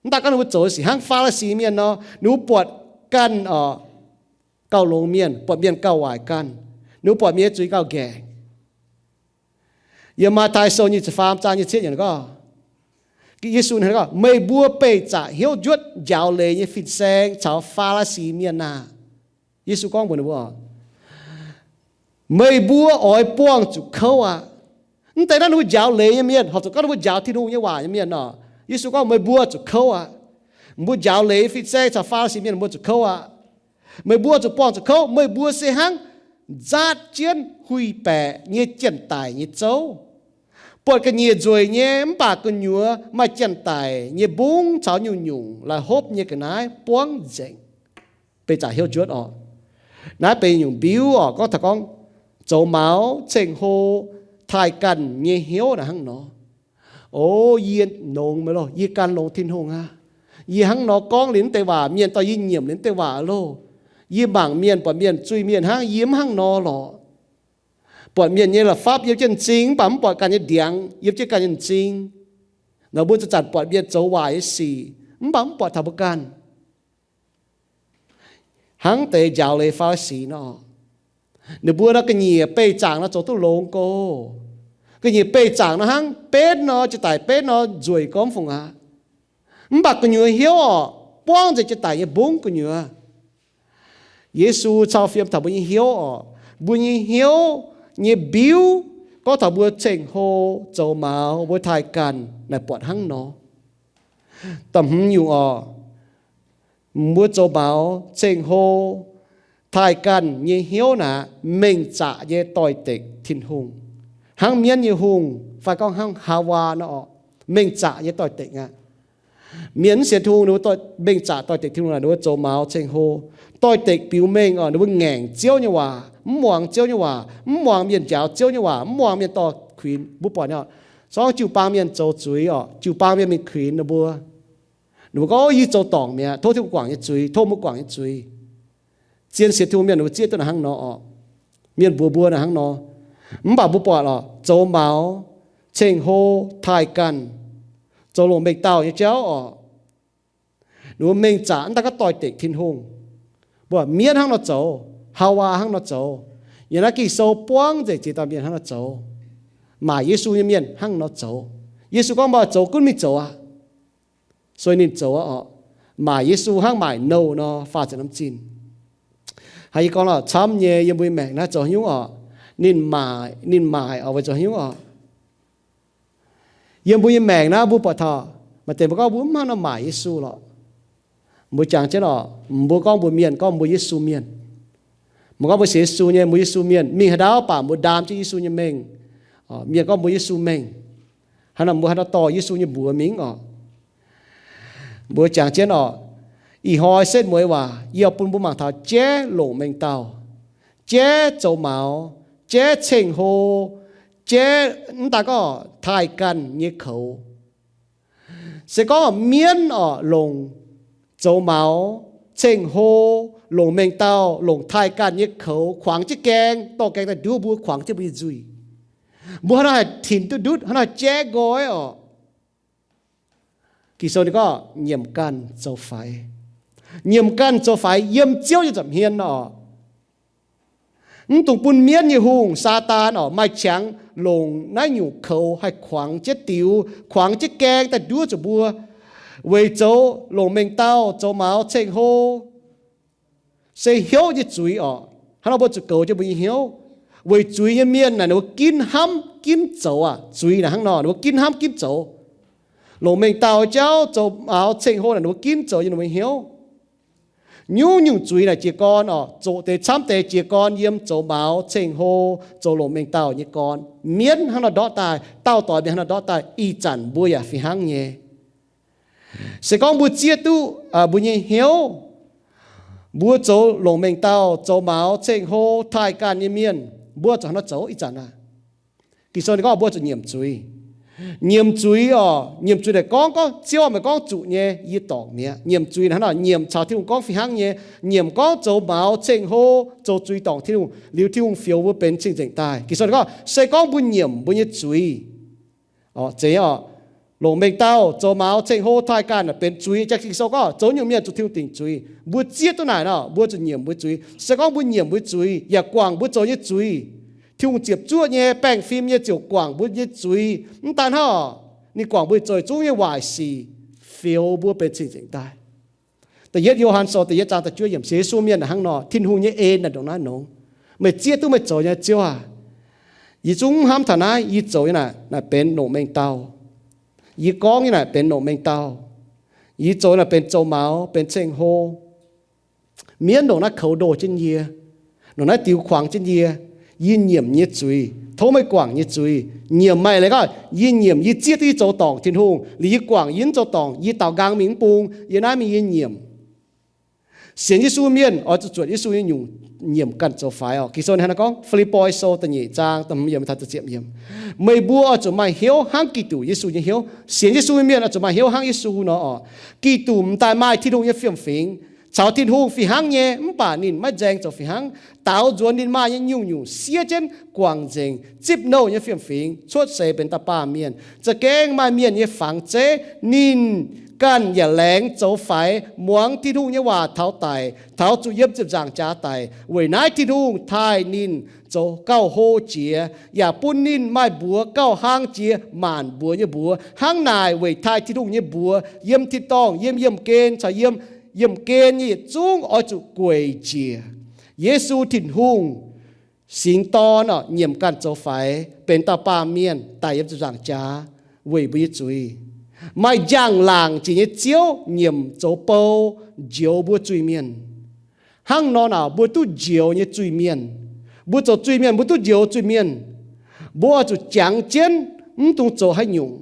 Mv daaih gorngv ninh mbuo zoux sic hnangv Faa^li^si mienh nor, ninh mbuo buatc ganh orqc, gauh longx mienh, buatc mienh gauh waaic ganh. Ninh mbuo buatc mienh nyei zuiz gauh nqaengc. Yiem Matv^tai Sou nyic ziepc faam zaang nyic ziepc yietv gorngv, Yesu gorngv, meih mbuo beih zaqc hnyouv njuotv njaaux leiz nyei fin-saeng caux Faa^li^si mienh aah! Yesu gorngv mbuox ninh mbuo, meih mbuo oix buangh zuqc kouv aqv. Mv deix naaiv ninh mbuo njaaux leiz nyei mienh, horpc zuqc gorngv ninh mbuo njaaux Tin-Hungh nyei waac nyei mienh nor. Yesu gorngv, meih mbuo zuqc kouv aqv. Mbuo njaaux leiz fin-saeng caux Faa^li^si mienh, mbuo zuqc kouv aqv. Meih mbuo zuqc buangh zuqc kouv. Meih mbuo se hnangv nzaatv jienv huih baeqc nyei janx-daic nyei zouv. Buatc ga'nyiec nzueic nyei mv baac gu'nyuoz maaih janx-daic nyei mbungv caux nyungc-nyungc la'hopv nyei ga'naaiv buangv nzengc. Beih zaqc hnyouv njuotv orqc. Naaiv benx nyungc mbiuv orqc, gorngv taux gorngv zoux maux, ceng-hlo, taaih ganh nyei hnyouv naaic hnangv nor. O, yie nongx meih loh, yie gan longx Tin-Hungh aqv. Yie hnangv nor gorngv liuz naaiv deix waac, mienh dorh yie nyiemc liuz naaiv deix waac loh. Yie mangc mienh, buatc mienh zuiz-mienh hnangv, yie mv hnangv nor lorqc. Buatc mienh nyei la'fapv yiem jienv m'zing, mv baac mv buatc ganh nyei ndiangx yiem jienv ganh nyei m'zing. Nor mbuo zanc-zanc buatc mienh zoux waaic nyei sic, mv baac mv buatc taux mbuo ganh. Hnangv deix njaaux leiz Faa^li^si nor, ninh mbuo nor ga'nyiec beih zaangc nor zoux duqv longx go. Ga'nyiec beih zaangc nor hnangv benv nor, janx-daic benv nor nzueic go mv fungc aqv. Mv baac gu'nyuoz hnyouv orqc, buangv nzengc janx-daic nyei mbungv gu'nyuoz. Yesu cau fiem taux mbuo nyei hnyouv orqc, mbuo nyei hnyouv nyei mbiuv, gorngv taux mbuo ceng-hlo, zoux maux, mbuo taaih ganh naaic buatc hnangv nor. Da'hmz nyungc orqc, mbuo zoux maux, ceng-hlo, taaih ganh nyei hnyouv naaic mengh zaqc nyei doix-dekc Tin-Hungh. Hnangv mienv nyei hungh fai gorngv hnangv Haawaa nor orqc, mengh zaqc nyei doix-dekc aqv. Mienh mv sienx Tin-Hungh ninh mbuo mengh zaqc doix-dekc Tin-Hungh naaic, ninh mbuo zoux maux ceng-hlo, doix-dekc biux mengh orqc, ninh mbuo ngaengc Ziouv nyei waac, mv muangx Ziouv nyei waac, mv muangx mienh njaaux Ziouv nyei waac, mv muangx mienh dorh kuinx. Mbuo buatc nyei orqc, se gorngv jiu-baang mienh zoux zuiz orqc, jiu-baang mienh mingh kuinx ninh mbuo, ninh mbuo gorngv, yie zoux dorngc mi'aqv, tov Tin-Hungh guangc nyei zuiz, tov mbuo guangc nyei zuiz. Zien sienx Tin-Hungh mienh ninh mbuo zieqv duqv naaic hnangv nor orqc. Mienh mbuox mbuo naaic hnangv nor. Mv baac mbuo buatc orqc, zoux maux, ceng-hlo, taaih ganh, zoux longc mengh dauh nyei jauv orqc, ninh mbuo mengh zaqc mv daan gorngv doix-dekc Tin-Hungh. Mbuo mienv hnangv nor zoux, Haawaa hnangv nor zoux, yiem naaiv Ging-Sou buangv nzengc ziex dauh mienh hnangv nor zoux, maaic Yesu nyei mienh hnangv nor zoux. Yesu gorngv, meih zoux gunv mingh zoux aqv. Sueih ninh zoux aqv orqc. Maaic Yesu hnangv maaic nouh nor faah ziepc norm zinh. Hnangv yie gorngv lorqc, camv nyei yiem mbuo nyei maengc naaiv zoux haaix nyungc orqc, ninh maaic, ninh maaic orqc, weic zoux haaix nyungc orqc? Yiem mbuo nyei maengc naaiv mbuo buatc taux maaih deix mbuo gorngv mbuo mv hnangv nor maaic Yesu lorqc. Mbuo jangx jienv orqc, mbuo gorngv mbuo mienh, gorngv mbuo Yesu mienh. Mbuo gorngv mbuo sienx Yesu nyei, mbuo Yesu mienh, mingh haaix ndau baac mbuo ndaam jienv Yesu nyei mengh. Mienh gorngv mbuo Yesu mengh. Hnangv nor mbuo hnangv nor dorh Yesu nyei mbuox mingh orqc. Mbuo jangx jienv orqc, ih hnoi setv mueiz waac yie bun mbuo mangc taux jaiv longc mengh dauh, jaiv zoux maux, jaiv ceng-hlo, jaiv mv daan gorngv taaih ganh nyei koux. Se gorngv mienv orqc longc zoux maux, ceng-hlo, longc mengh dauh, longc taaih ganh nyei koux kuangx jienv gaeng, dorh gaeng daaih nduov mbuo, kuangx jienv mbuo nyei nzuih. Mbuo hnangv nor haih tinc duqv ndutv, hnangv nor haih jaiv nqoi orqc. Ging-Sou ninh gorngv nyiemc ganh zoux faix. Nyiemc ganh zoux faix yiem Ziouv nyei nza'hmien orqc. Mv dungx bun mienv nyei hungh, Saadaan orqc, maaih qangx longc naaiv nyungc koux haih kuangx jienv diux, kuangx jienv gaeng daaih nduov zuqc mbuo, weic zoux longc mengh dauh, zoux maux, ceng-hlo, se hnyouv nyei zuiz oc. Hnangv nor mbuo zuqc goux jienv mbuo nyei hnyouv. Weic zuiz nyei mienh naaic ninh mbuo ginv hnamv ginv zoux aqv. Zuiz naaic hnangv nor, ninh mbuo ginv hnamv ginv zoux. Longc mengh dauh jauv zoux mauz ceng-hlo naaic ninh mbuo ginv zoux yiem ninh mbuo hnyouv. Nyungc-nyungc zuiz naaic jiez gorn oc, zoqc deix camv deix jiez gorn yiem zoux mauz ceng-hlo, zoux longc mengh dauh nyei gorn. Mienv hnangv nor ndortv daaih, dauh doix mienh hnangv nor ndortv daaih, ih zanc mbuo yaac fih hnangv nyei. Se gorngv mbuo zieqv duqv mbuo nyei hnyouv, mbuo zoux longc mengh dauh, zoux mauz ceng-hlo, taaih ganh nyei mienh, mbuo zuqc hnangv nor zoux ih zanc aqv. Ging-Sou ninh gorngv mbuo zuqc nyiemc zuiz. Nyiemc zuiz oc, nyiemc zuiz naaic gorngv, gorngv Ziouv meih gorngv zuqc nyei, yie dorngc mi'aqv. Nyiemc zuiz hnangv nor, nyiemc caux Tin-Hungh gorngv fih hnangv nyei, nyiemc gorngv zoux mauz ceng-hlo, zoux zuiz dorngc Tin-Hungh liuz, Tin-Hungh fioux mbuo benx cing-nzengc daaih. Ging-Sou ninh gorngv se gorngv mbuo nyiemc mbuo nyei zuiz, zeiz oc, longc mengh dauh, zoux mauz ceng-hlo, taaih ganh naaic benx zuiz. Jang Ging-Sou gorngv zoux nyungc mienh zuqc Tin-Hungh dingc zuiz. Mbuo zieqv duqv naaic nor, mbuo zuqc nyiemc mbuo zuiz. Se gorngv mbuo nyiemc mbuo zuiz yaac guangc mbuo zoux nyei zuiz, Tin-Hungh ziepc zuoqv nyei, baengh fim nyei ziouc guangc mbuo nyei zuiz. Mv daan hnangv, ninh guangc mbuo zoux zungv nyei waaic sic, fioux mbuo benx cing-nzengc daaih. Da'yietv Yo^han Sou da'yietv zaang da'juov yiemc, sienx Yesu mienh naaic hnangv nor, Tin-Hungh nyei en naaic ndongc naaiv nongx. Meih zieqv duqv meih zoux nyei, Ziouv aac, yie zungv hnamv taux naaiv, yie zoux nyei naaic, naaic benx longc mengh dauh. Yie gorngv nyei naaic benx longc mengh dauh. Yie zoux naaic benx zoux mauz, benx ceng-hlo. Mienv ndongc naaiv koux ndoh jienv yie, ndongc naaiv diux kuangx jienv yie. Yie nyiemc nyei zuiz, tov meih guangc nyei zuiz. Nyiemc meih leiz gorngv yie nyiemc, yie zieqv duqv yie zoux dorngc Tin-Hungh, liuz yie guangc yie mv zoux dorngc, yie daaux nqaang mingh mv bung, yie naaiv mingh yie nyiemc. Sienx Yesu mienh oix zuqc zuotc Yesu nyei nyungc nyiemc ganh zoux faix oc. Ging-Sou ninh hnangv naaiv gorngv, Fi^lipv^poi Sou da'nyeic zaang da'hmz yiemc taux da'ziepc yiemc, meih mbuo oix zuqc maaih hnyouv hnangv Giduc Yesu nyei hnyouv. Sienx Yesu nyei mienh oix zuqc maaih hnyouv hnangv Yesu nor oc. Giduc m'daaih maaih Tin-Hungh nyei fiem-fingx, caux Tin-Hungh fih hnangv nyei, mv baac ninh maiv nzaeng zoux fih hnangv. Daaux nzuonx ninh maaih nyei nyungc-nyungc siev jienv guangc nzengc, zipv nouh nyei fiem-fingx, cuotv seix benx dauh baamh mienh. Za'gengh maaih mienh nyei fangx zeiv, ninh ganh yaac laengz zoux faix, muangx Tin-Hungh nyei waac taux daic, taux zuqc yiem ziepc nzaangc jaax daic. Weic naaiv Tin-Hungh taaih ninh zoux gauh hlo jiex, yaac bun ninh maaih mbuox gauh hlang jiex maanc mbuox nyei mbuox. Hnangv naaic weic taaih Tin-Hungh nyei mbuox yiem tin-dorngh, yiem yiemh gen caux yiem yiemh gen nyei yietc zungv oix zuqc gueic njiec. Yesu Tin-Hungh singx dorn oc, nyiemc ganh zoux faix, benx dauh baamh mienh daic yiem ziepc nzaangc jaax weic mbuo nyei zuiz. Maaih njang-laangc jiex nyei Ziouv nyiemc zoux bou njoux mbuo zuiz-mienh. Hnangv nor naaic, mbuo duqv njoux nyei zuiz-mienh, mbuo zoux zuiz-mienh, mbuo duqv njoux zuiz-mienh, mbuo oix zuqc jangx jienv mv dungx zoux haaix nyungc,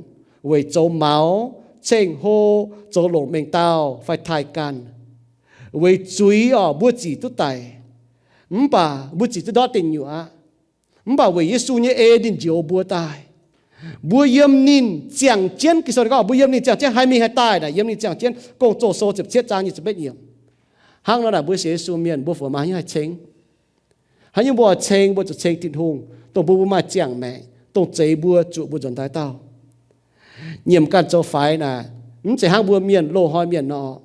weic zoux maux, ceng-hlo, zoux longc mengh dauh fai taaih ganh. Weic zuiz oc, mbuo zic duqv daic, mv baac mbuo zic duqv ndortv deic nyuoqc aqv. Mv baac weic Yesu nyei en ninh njoux mbuo daaih. Mbuo yiem ninh ziangh jienv, Ging-Sou gorngv mbuo yiem ninh ziangh jienv, haih mingh haih daaih naaic yiem ninh ziangh jienv. Gong-Zoh Sou ziepc cietv zaang nyic ziepc betv yiemc. Hnangv nor naaic mbuo sienx Yesu mienh mbuo fungc maaih haaix nyungc haih ceng? Haaix nyungc mbuo oix ceng? Mbuo zuqc ceng Tin-Hungh, dongh mbuo, mbuo maaih ziangh maengc, dongh zeix mbuo, zuoqc mbuo nzuonx daaih dauh. Nyiemc ganh zoux faix naaic, mv zeiz hnangv mbuo mienh loz-hnoi mienh nor.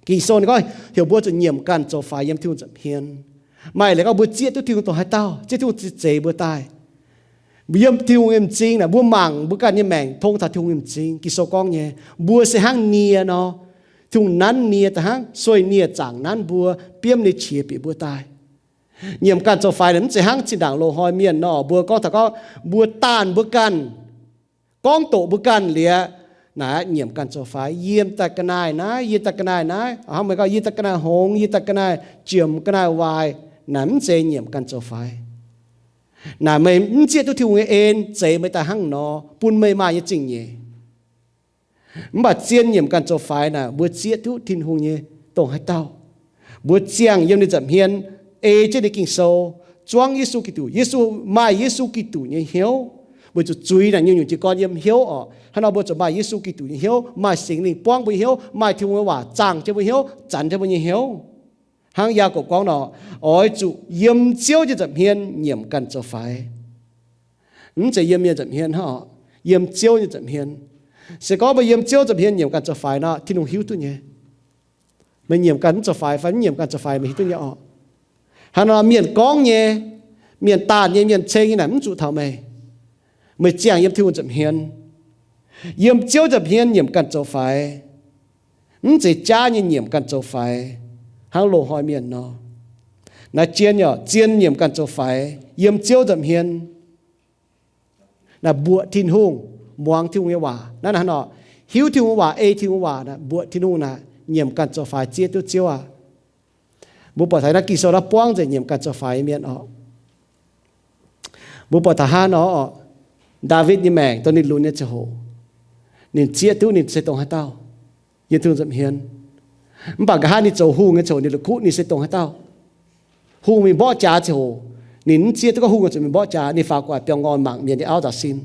Ging-Sou ninh gorngv heuc mbuo zuqc nyiemc ganh zoux faix yiem Tin-Hungh nza'hmien. Maaih leiz gorngv mbuo zieqv duqv Tin-Hungh dongh haaix dauh, zieqv Tin-Hungh zeix mbuo daaih. Mbuo yiem Tin-Hungh nyei m'zing naaic, mbuo mangc mbuo ganh nyei maengc tong taux Tin-Hungh nyei m'zing. Ging-Sou gorngv nyei, mbuo se hnangv nie nor. Tin-Hungh nanv nie daaih hnangv sueih nie zaangc nanv mbuo, biomv ninh qiex bieqc mbuo daaih. Nyiemc ganh zoux faix naaic mv zeiz hnangv zinh ndaangc loz-hnoi mienh nor, mbuo gorngv taux gorngv mbuo daanh mbuo ganh, gorngv doqc mbuo ganh liuz, naaic nyiemc ganh zoux faix. Yie daaih ga'naaiv naaiv, yie daaih ga'naaiv naaiv, hnangv meih gorngv yie daaih ga'naaiv hngongx, yie daaih ga'naaiv jiem, ga'naaiv waaic, naaic mv zeiz nyiemc ganh zoux faix. Naaic meih mv zieqv duqv Tin-Hungh nyei en zeix meih daaih hnangv nor, bun meih maaih nyei zingh nyeic. Mv baac zien nyiemc ganh zoux faix naaic, mbuo zieqv duqv Tin-Hungh nyei dongh haaix dauh. Mbuo ziangh yiem ninh nza'hmien, ei jienv ninh Ging-Sou, zuangv Yesu Giduc. Yesu, maaih Yesu Giduc nyei hnyouv. Weic zuqc zuiz naaic nyungc-nyungc jiez gorn yiem hnyouv oc. Hnangv nor mbuo zuqc maaih Yesu Giduc nyei hnyouv, maaih Singx Lingh buangv mbuo nyei hnyouv, maaih Tin-Hungh nyei waac zaangc jienv mbuo nyei hnyouv, hnangv Yaagorpc gorngv nor, oix zuqc yiem Ziouv nyei nza'hmien nyiemc ganh zoux faix. Mv zeiz yiem mienh nza'hmien hnangv oc, yiem Ziouv nyei nza'hmien. Se gorngv meih yiem Ziouv nza'hmien nyiemc ganh zoux faix nor, Tin-Hungh hiuv duqv nyei. Meih nyiemc ganh mv zoux faix fai mv nyiemc ganh zoux faix, meih hiuv duqv nyei oc. Hnangv nor mienh gorngv nyei, mienh daanh nyei, mienh ceng nyei naaic mv zuqc taux meih. Meih ziangh yiem Tin-Hungh nza'hmien, yiem Ziouv nza'hmien nyiemc ganh zoux faix. Mv zeiz jaav nyei nyiemc ganh zoux faix. hnangv loz-hnoi mienh nor. Naaiv zien yaac zien nyiemc ganh zoux faix yiem Ziouv nza'hmien. Naaiv mbuoqc Tin-Hungh, muangx Tin-Hungh nyei waac. Naaiv hnangv nor, hiuv Tin-Hungh waac, ei Tin-Hungh waac, mbuoqc Tin-Hungh naaic, nyiemc ganh zoux faix, zieqv duqv Ziouv aac. Mbuo buatc taux naaiv Ging-Sou naaiv buangv nzengc nyiemc ganh zoux faix mienh oc. Mbuo buatc taux hnangv nor, Ndaawitv nyei maengc dongh ninh lunx nyei ziangh hoc, ninh zieqv duqv ninh se dongh haaix dauh yiem Tin-Hungh nza'hmien. Mv baac nqa'haav ninh zoux hungh nyei ziangh hoc ninh la'kuqv ninh se dongh haaix dauh. Hungh mingh mborqv jaax ziangh hoc, ninh mv zieqv duqv gorngv hungh zuqc mingh mborqv jaax, ninh faaux gu'nguaaic biaux ngoi mangc mienh nyei auv taux sin.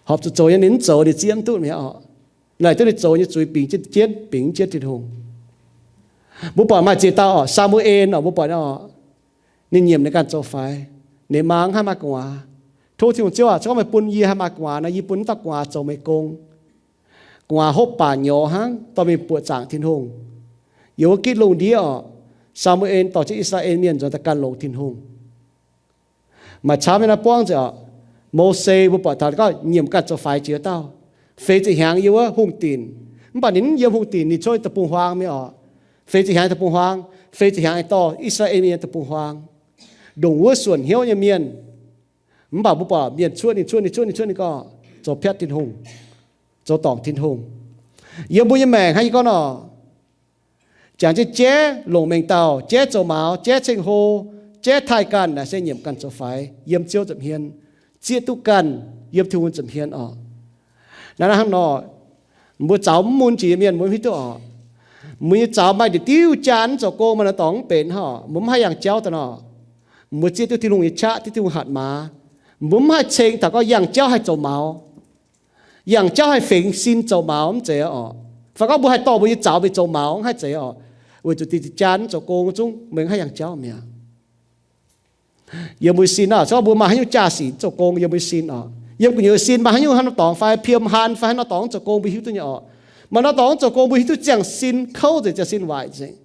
Horpc zuqc zoux nyei ninh mv zoux, ninh zieqv mv duqv mi'aqv oc. Naaic duqv ninh zoux nyei zuiz bingx jienv, jienv bingx jienv Tin-Hungh. Mbuo buatc maaih ziex dauh oc, Saa^mu^en oc, mbuo buatc oc, ninh nyiemc ninh ganh zoux faix. Ninh maa mv haih maaih gu'nguaaz. Tov Tin-Hungh, Ziouv aac, se gorngv meih bun yie haih maaih gu'nguaaz nor, yie bun wuov dauh gu'nguaaz zoux meih gong. Gu'nguaaz hopv baac nyorx hnangv, dorh mingh buoqc zaangc Tin-Hungh. Yiem wuov gitv lungh ndiev oc, Saa^mu^en dorh jienv I^saa^laa^en Mienh nzuonx daaih gan longx Tin-Hungh. Maaih camv nyei naaiv buangv nzengc oc. Mose mbuo buatc taux gorngv nyiemc ganh zoux faix jiex dauh. Feix ziepc hnyangx yiem wuov hungh dinc, mv baac ninh mv yiem hungh dinc, ninh cuotv deic-bung-huaang mi'aqv oc. Feix ziepc hnyangx deic-bung-huaang, feix ziepc hnyangx aengx dorh I^saa^laa^en Mienh nyei deic-bung-huaang. Ndongc wuov suonc hnyouv nyei mienh. Mv baac mbuo buatc mienh cuotv ninh, cuotv ninh, cuotv ninh, cuotv ninh gorngv zoux piatv Tin-Hungh, zoux dorngc Tin-Hungh. Yiem mbuo nyei maengc hnangv yie gorngv nor, jangx jienv jaiv longc mengh dauh, jaiv zoux maux, jaiv ceng-hlo, jaiv taaih ganh naaic se nyiemc ganh zoux faix yiem Ziouv nza'hmien, zieqv duqv ganh yiem Tin-Hungh nza'hmien oc. Naaiv hnangv nor, mbuo zaux mv mun jiex nyei mienh mbuo mv hiuv duqv oc. Mbuo nyei zaux maaih diuc diuh jaan mv zoux gong, maaih norm dorngx mv benx oc, mbuo mv haih yangh jauv daaih nor. Mbuo zieqv duqv Tin-Hungh nyei qaqv, zieqv Tin-Hungh hatc maaz. Mbuo mv haih ceng taux gorngv yangh jauv haih zoux maux, yangh jauv haih fengx sin zoux maux, mv zeiz oc. Fai gorngv mbuo haih dorh mbuo nyei zaux mingh zoux maux, mv haih zeiz oc. Weic zuqc diuh jaan mv zoux gong zungv maiv haih yangh jauv mi'aqv. Yiem mbuo sin oc, se gorngv mbuo maaih haaix nyungc jaa-sic zoux gong yiem mbuo sin oc, yiem gu'nyuoz sin maaih haaix nyungc haaix norm dorngx fai piem haan fai haaix norm dorngx zoux gong mbuo hiuv duqv nyei oc. Maaih norm dorngx zoux gong mbuo hiuv duqv ziangh sin kouv nzengc, ziangh sin waaic nzengc.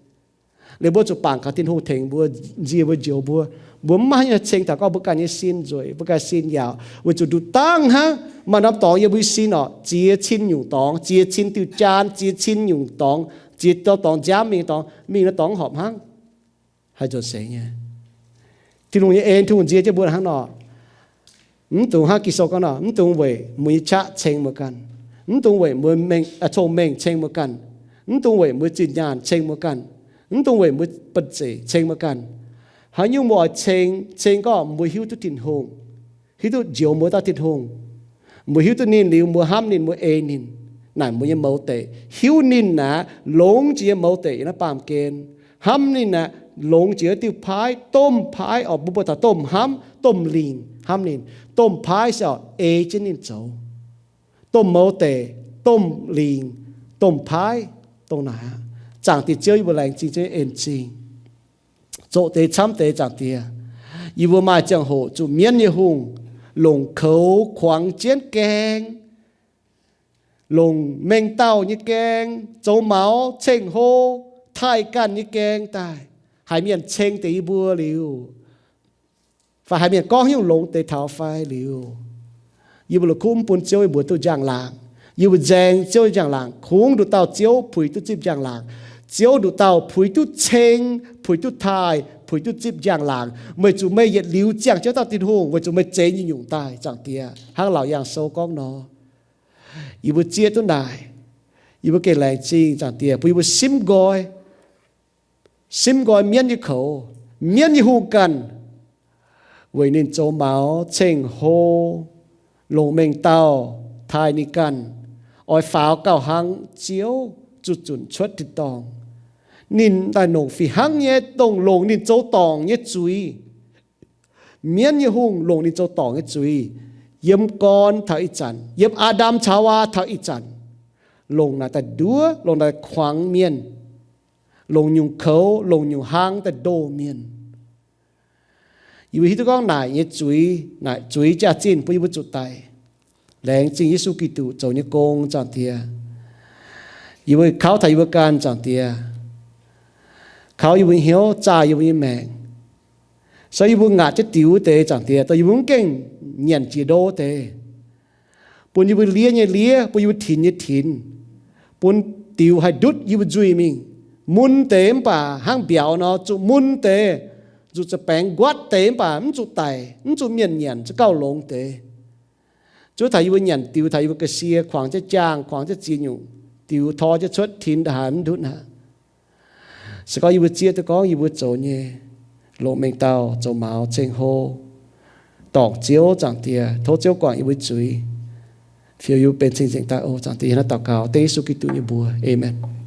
Liuz mbuo zuqc bangc kaux Tin-Hungh tengx mbuo, nzie mbuo, njoux mbuo. Mbuo mv maaih haaix nyungc ceng taux gorngv mbuo ganh nyei sin nzueic, mbuo ganh sin yaauc, weic zuqc nduqc dangv hnangv. Maaih norm dorngx yiem mbuo sin oc, ziex cin nyungc dorngx, ziex cin diuh jaan, ziex cin nyungc dorngx, ziex dauh dorngx nziaamv mingh dorngx, mingh norm dorngx horpc hnangv. Haih nzuonx seix nyei. Tin-Hungh nyei en, Tin-Hungh nzie jienv mbuo hnangv nor. Mv dungx hnangv Ging-Sou gorngv nor, mv dungx weic mbuo nyei qaqv ceng mbuo ganh. Mv dungx weic mbuo cong-mengh ceng mbuo ganh. Mv dungx weic mbuo zinh nyaanh ceng mbuo ganh. Mv dungx weic mbuo banh zeic ceng mbuo ganh. Haaix nyungc mbuo oix ceng, ceng gorngv mbuo hiuv duqv Tin-Hungh, hiuv duqv njoux mbuo dauh Tin-Hungh. Mbuo hiuv duqv ninh liuz, mbuo hnamv ninh, mbuo ei ninh. Naaic mbuo nyei mouz deic. Hiuv ninh aqv, longx jiex nyei mouz deic yiem naaiv baamh gen. Hnamv ninh aqv, longx jiex diuh paaiv, domh paaiv oc. Mbuo mbuo taux domh hnamv, domh lingc hnamv ninh. Domh paaiv se oc, ei jienv ninh zoux. Domh mouz deic, domh lingc, domh paaiv, dongh naaic aqv. Zaangc Diex Ziouv, yie mbuo laengz zingh jienv en zingh zoqc deix camv deix, Zaangc Diex. Yie mbuo maaih ziangh hoc zuqc mienv nyei hungh longc koux kuangx jienv gaeng, longc mengh dauh nyei gaeng, zoux maux ceng-hlo, taaih ganh nyei gaeng daaih, haiz mienh ceng deix yie mbuo liuz, fai haiz mienh gorngv haaix nyungc longx deix taux fai liuz, yie mbuo la'kuqv mv bun Ziouv yie mbuo duqv njang-laangc. Yie mbuo nzaeng Ziouv njang-laangc. Kungx nduqc dauh Ziouv puix duqv zipv njang-laangc. Ziouv nduqc dauh puix duqv ceng, puix duqv taaih, puix duqv zipv njang-laangc. Weic zuqc meih yietc liuz ziangh jienv dauh Tin-Hungh, weic zuqc meih zeix nyungc-nyungc daaih, Zaangc Diex, hnangv Laauc Yaangh Sou gorngv nor. Yie mbuo zieqv duqv naaic. Yie mbuo gengh laengz zingh, Zaangc Diex, bun yie mbuo simv nqoi, simv nqoi mienv nyei koux, mienv nyei hungh ganh, weic ninh zoux maux ceng-hlo, longc mengh dauh taaih ninh ganh, oix faaux gauh hnangv Ziouv zuqc zunc cuotv tin-dorngh. Ninh daaih longc fih hnangv nyei dongh longc ninh zoux dorngc nyei zuiz. Mienv nyei hungh longc ninh zoux dorngc nyei zuiz, yiem gorn taux ih zanc, yiem Aa^ndam caux Haawaa taux ih zanc, longc naaic daaih nduov, longc naaic kuangx mienh, longc nyungc koux, longc nyungc hlang daaih ndoh mienh. Yie mbuo hiuv duqv gorngv naaic nyei zuiz, naaic zuiz jaax-zinh bun yie mbuo zuqc daic. Laengz zingh Yesu Giduc zoux nyei gong, Zaangc Diex. Yie mbuo kauv taux yie mbuo ganh, Zaangc Diex. Kauv yie mbuo hnyouv, zaah yie mbuo nyei maengc. Se yie mbuo ngaatc jienv diux wuov deix, Zaangc Diex, dongh yie mbuo mv gengh nyanc jiex ndo wuov deix. Bun yie mbuo liev nyei liev, bun yie mbuo tinx nyei tinx. Bun diux haih ndutv yie mbuo nzuih mingh. mun deix mv baac hnangv mbiauz nor zuqc mun deix, zuqc za'baengx nquatv deix mv baac mv zuqc daic, mv zuqc mienh nyanc, zuqc gauh longx deix. Zuov taux yie mbuo nyanc diux taux yie mbuo ga'sie, kuangx jienv jaangh, kuangx jienv ziex nyungc, diux tor jienv cuotv, tin ndaaih haaix mv ndutv aqv. Se gorngv yie mbuo zieqv duqv gorngv yie mbuo zoux nyei, longc mengh dauh zoux maux ceng hlo, dorngc Ziouv, Zaangc Diex, tov Ziouv guangc yie mbuo zuiz, fiou yie mbuo benx cing-nzengc daaih oc. Zaangc Diex, yie hnangv naaiv daux gaux dengv Yesu Giduc nyei mbuox, aamen.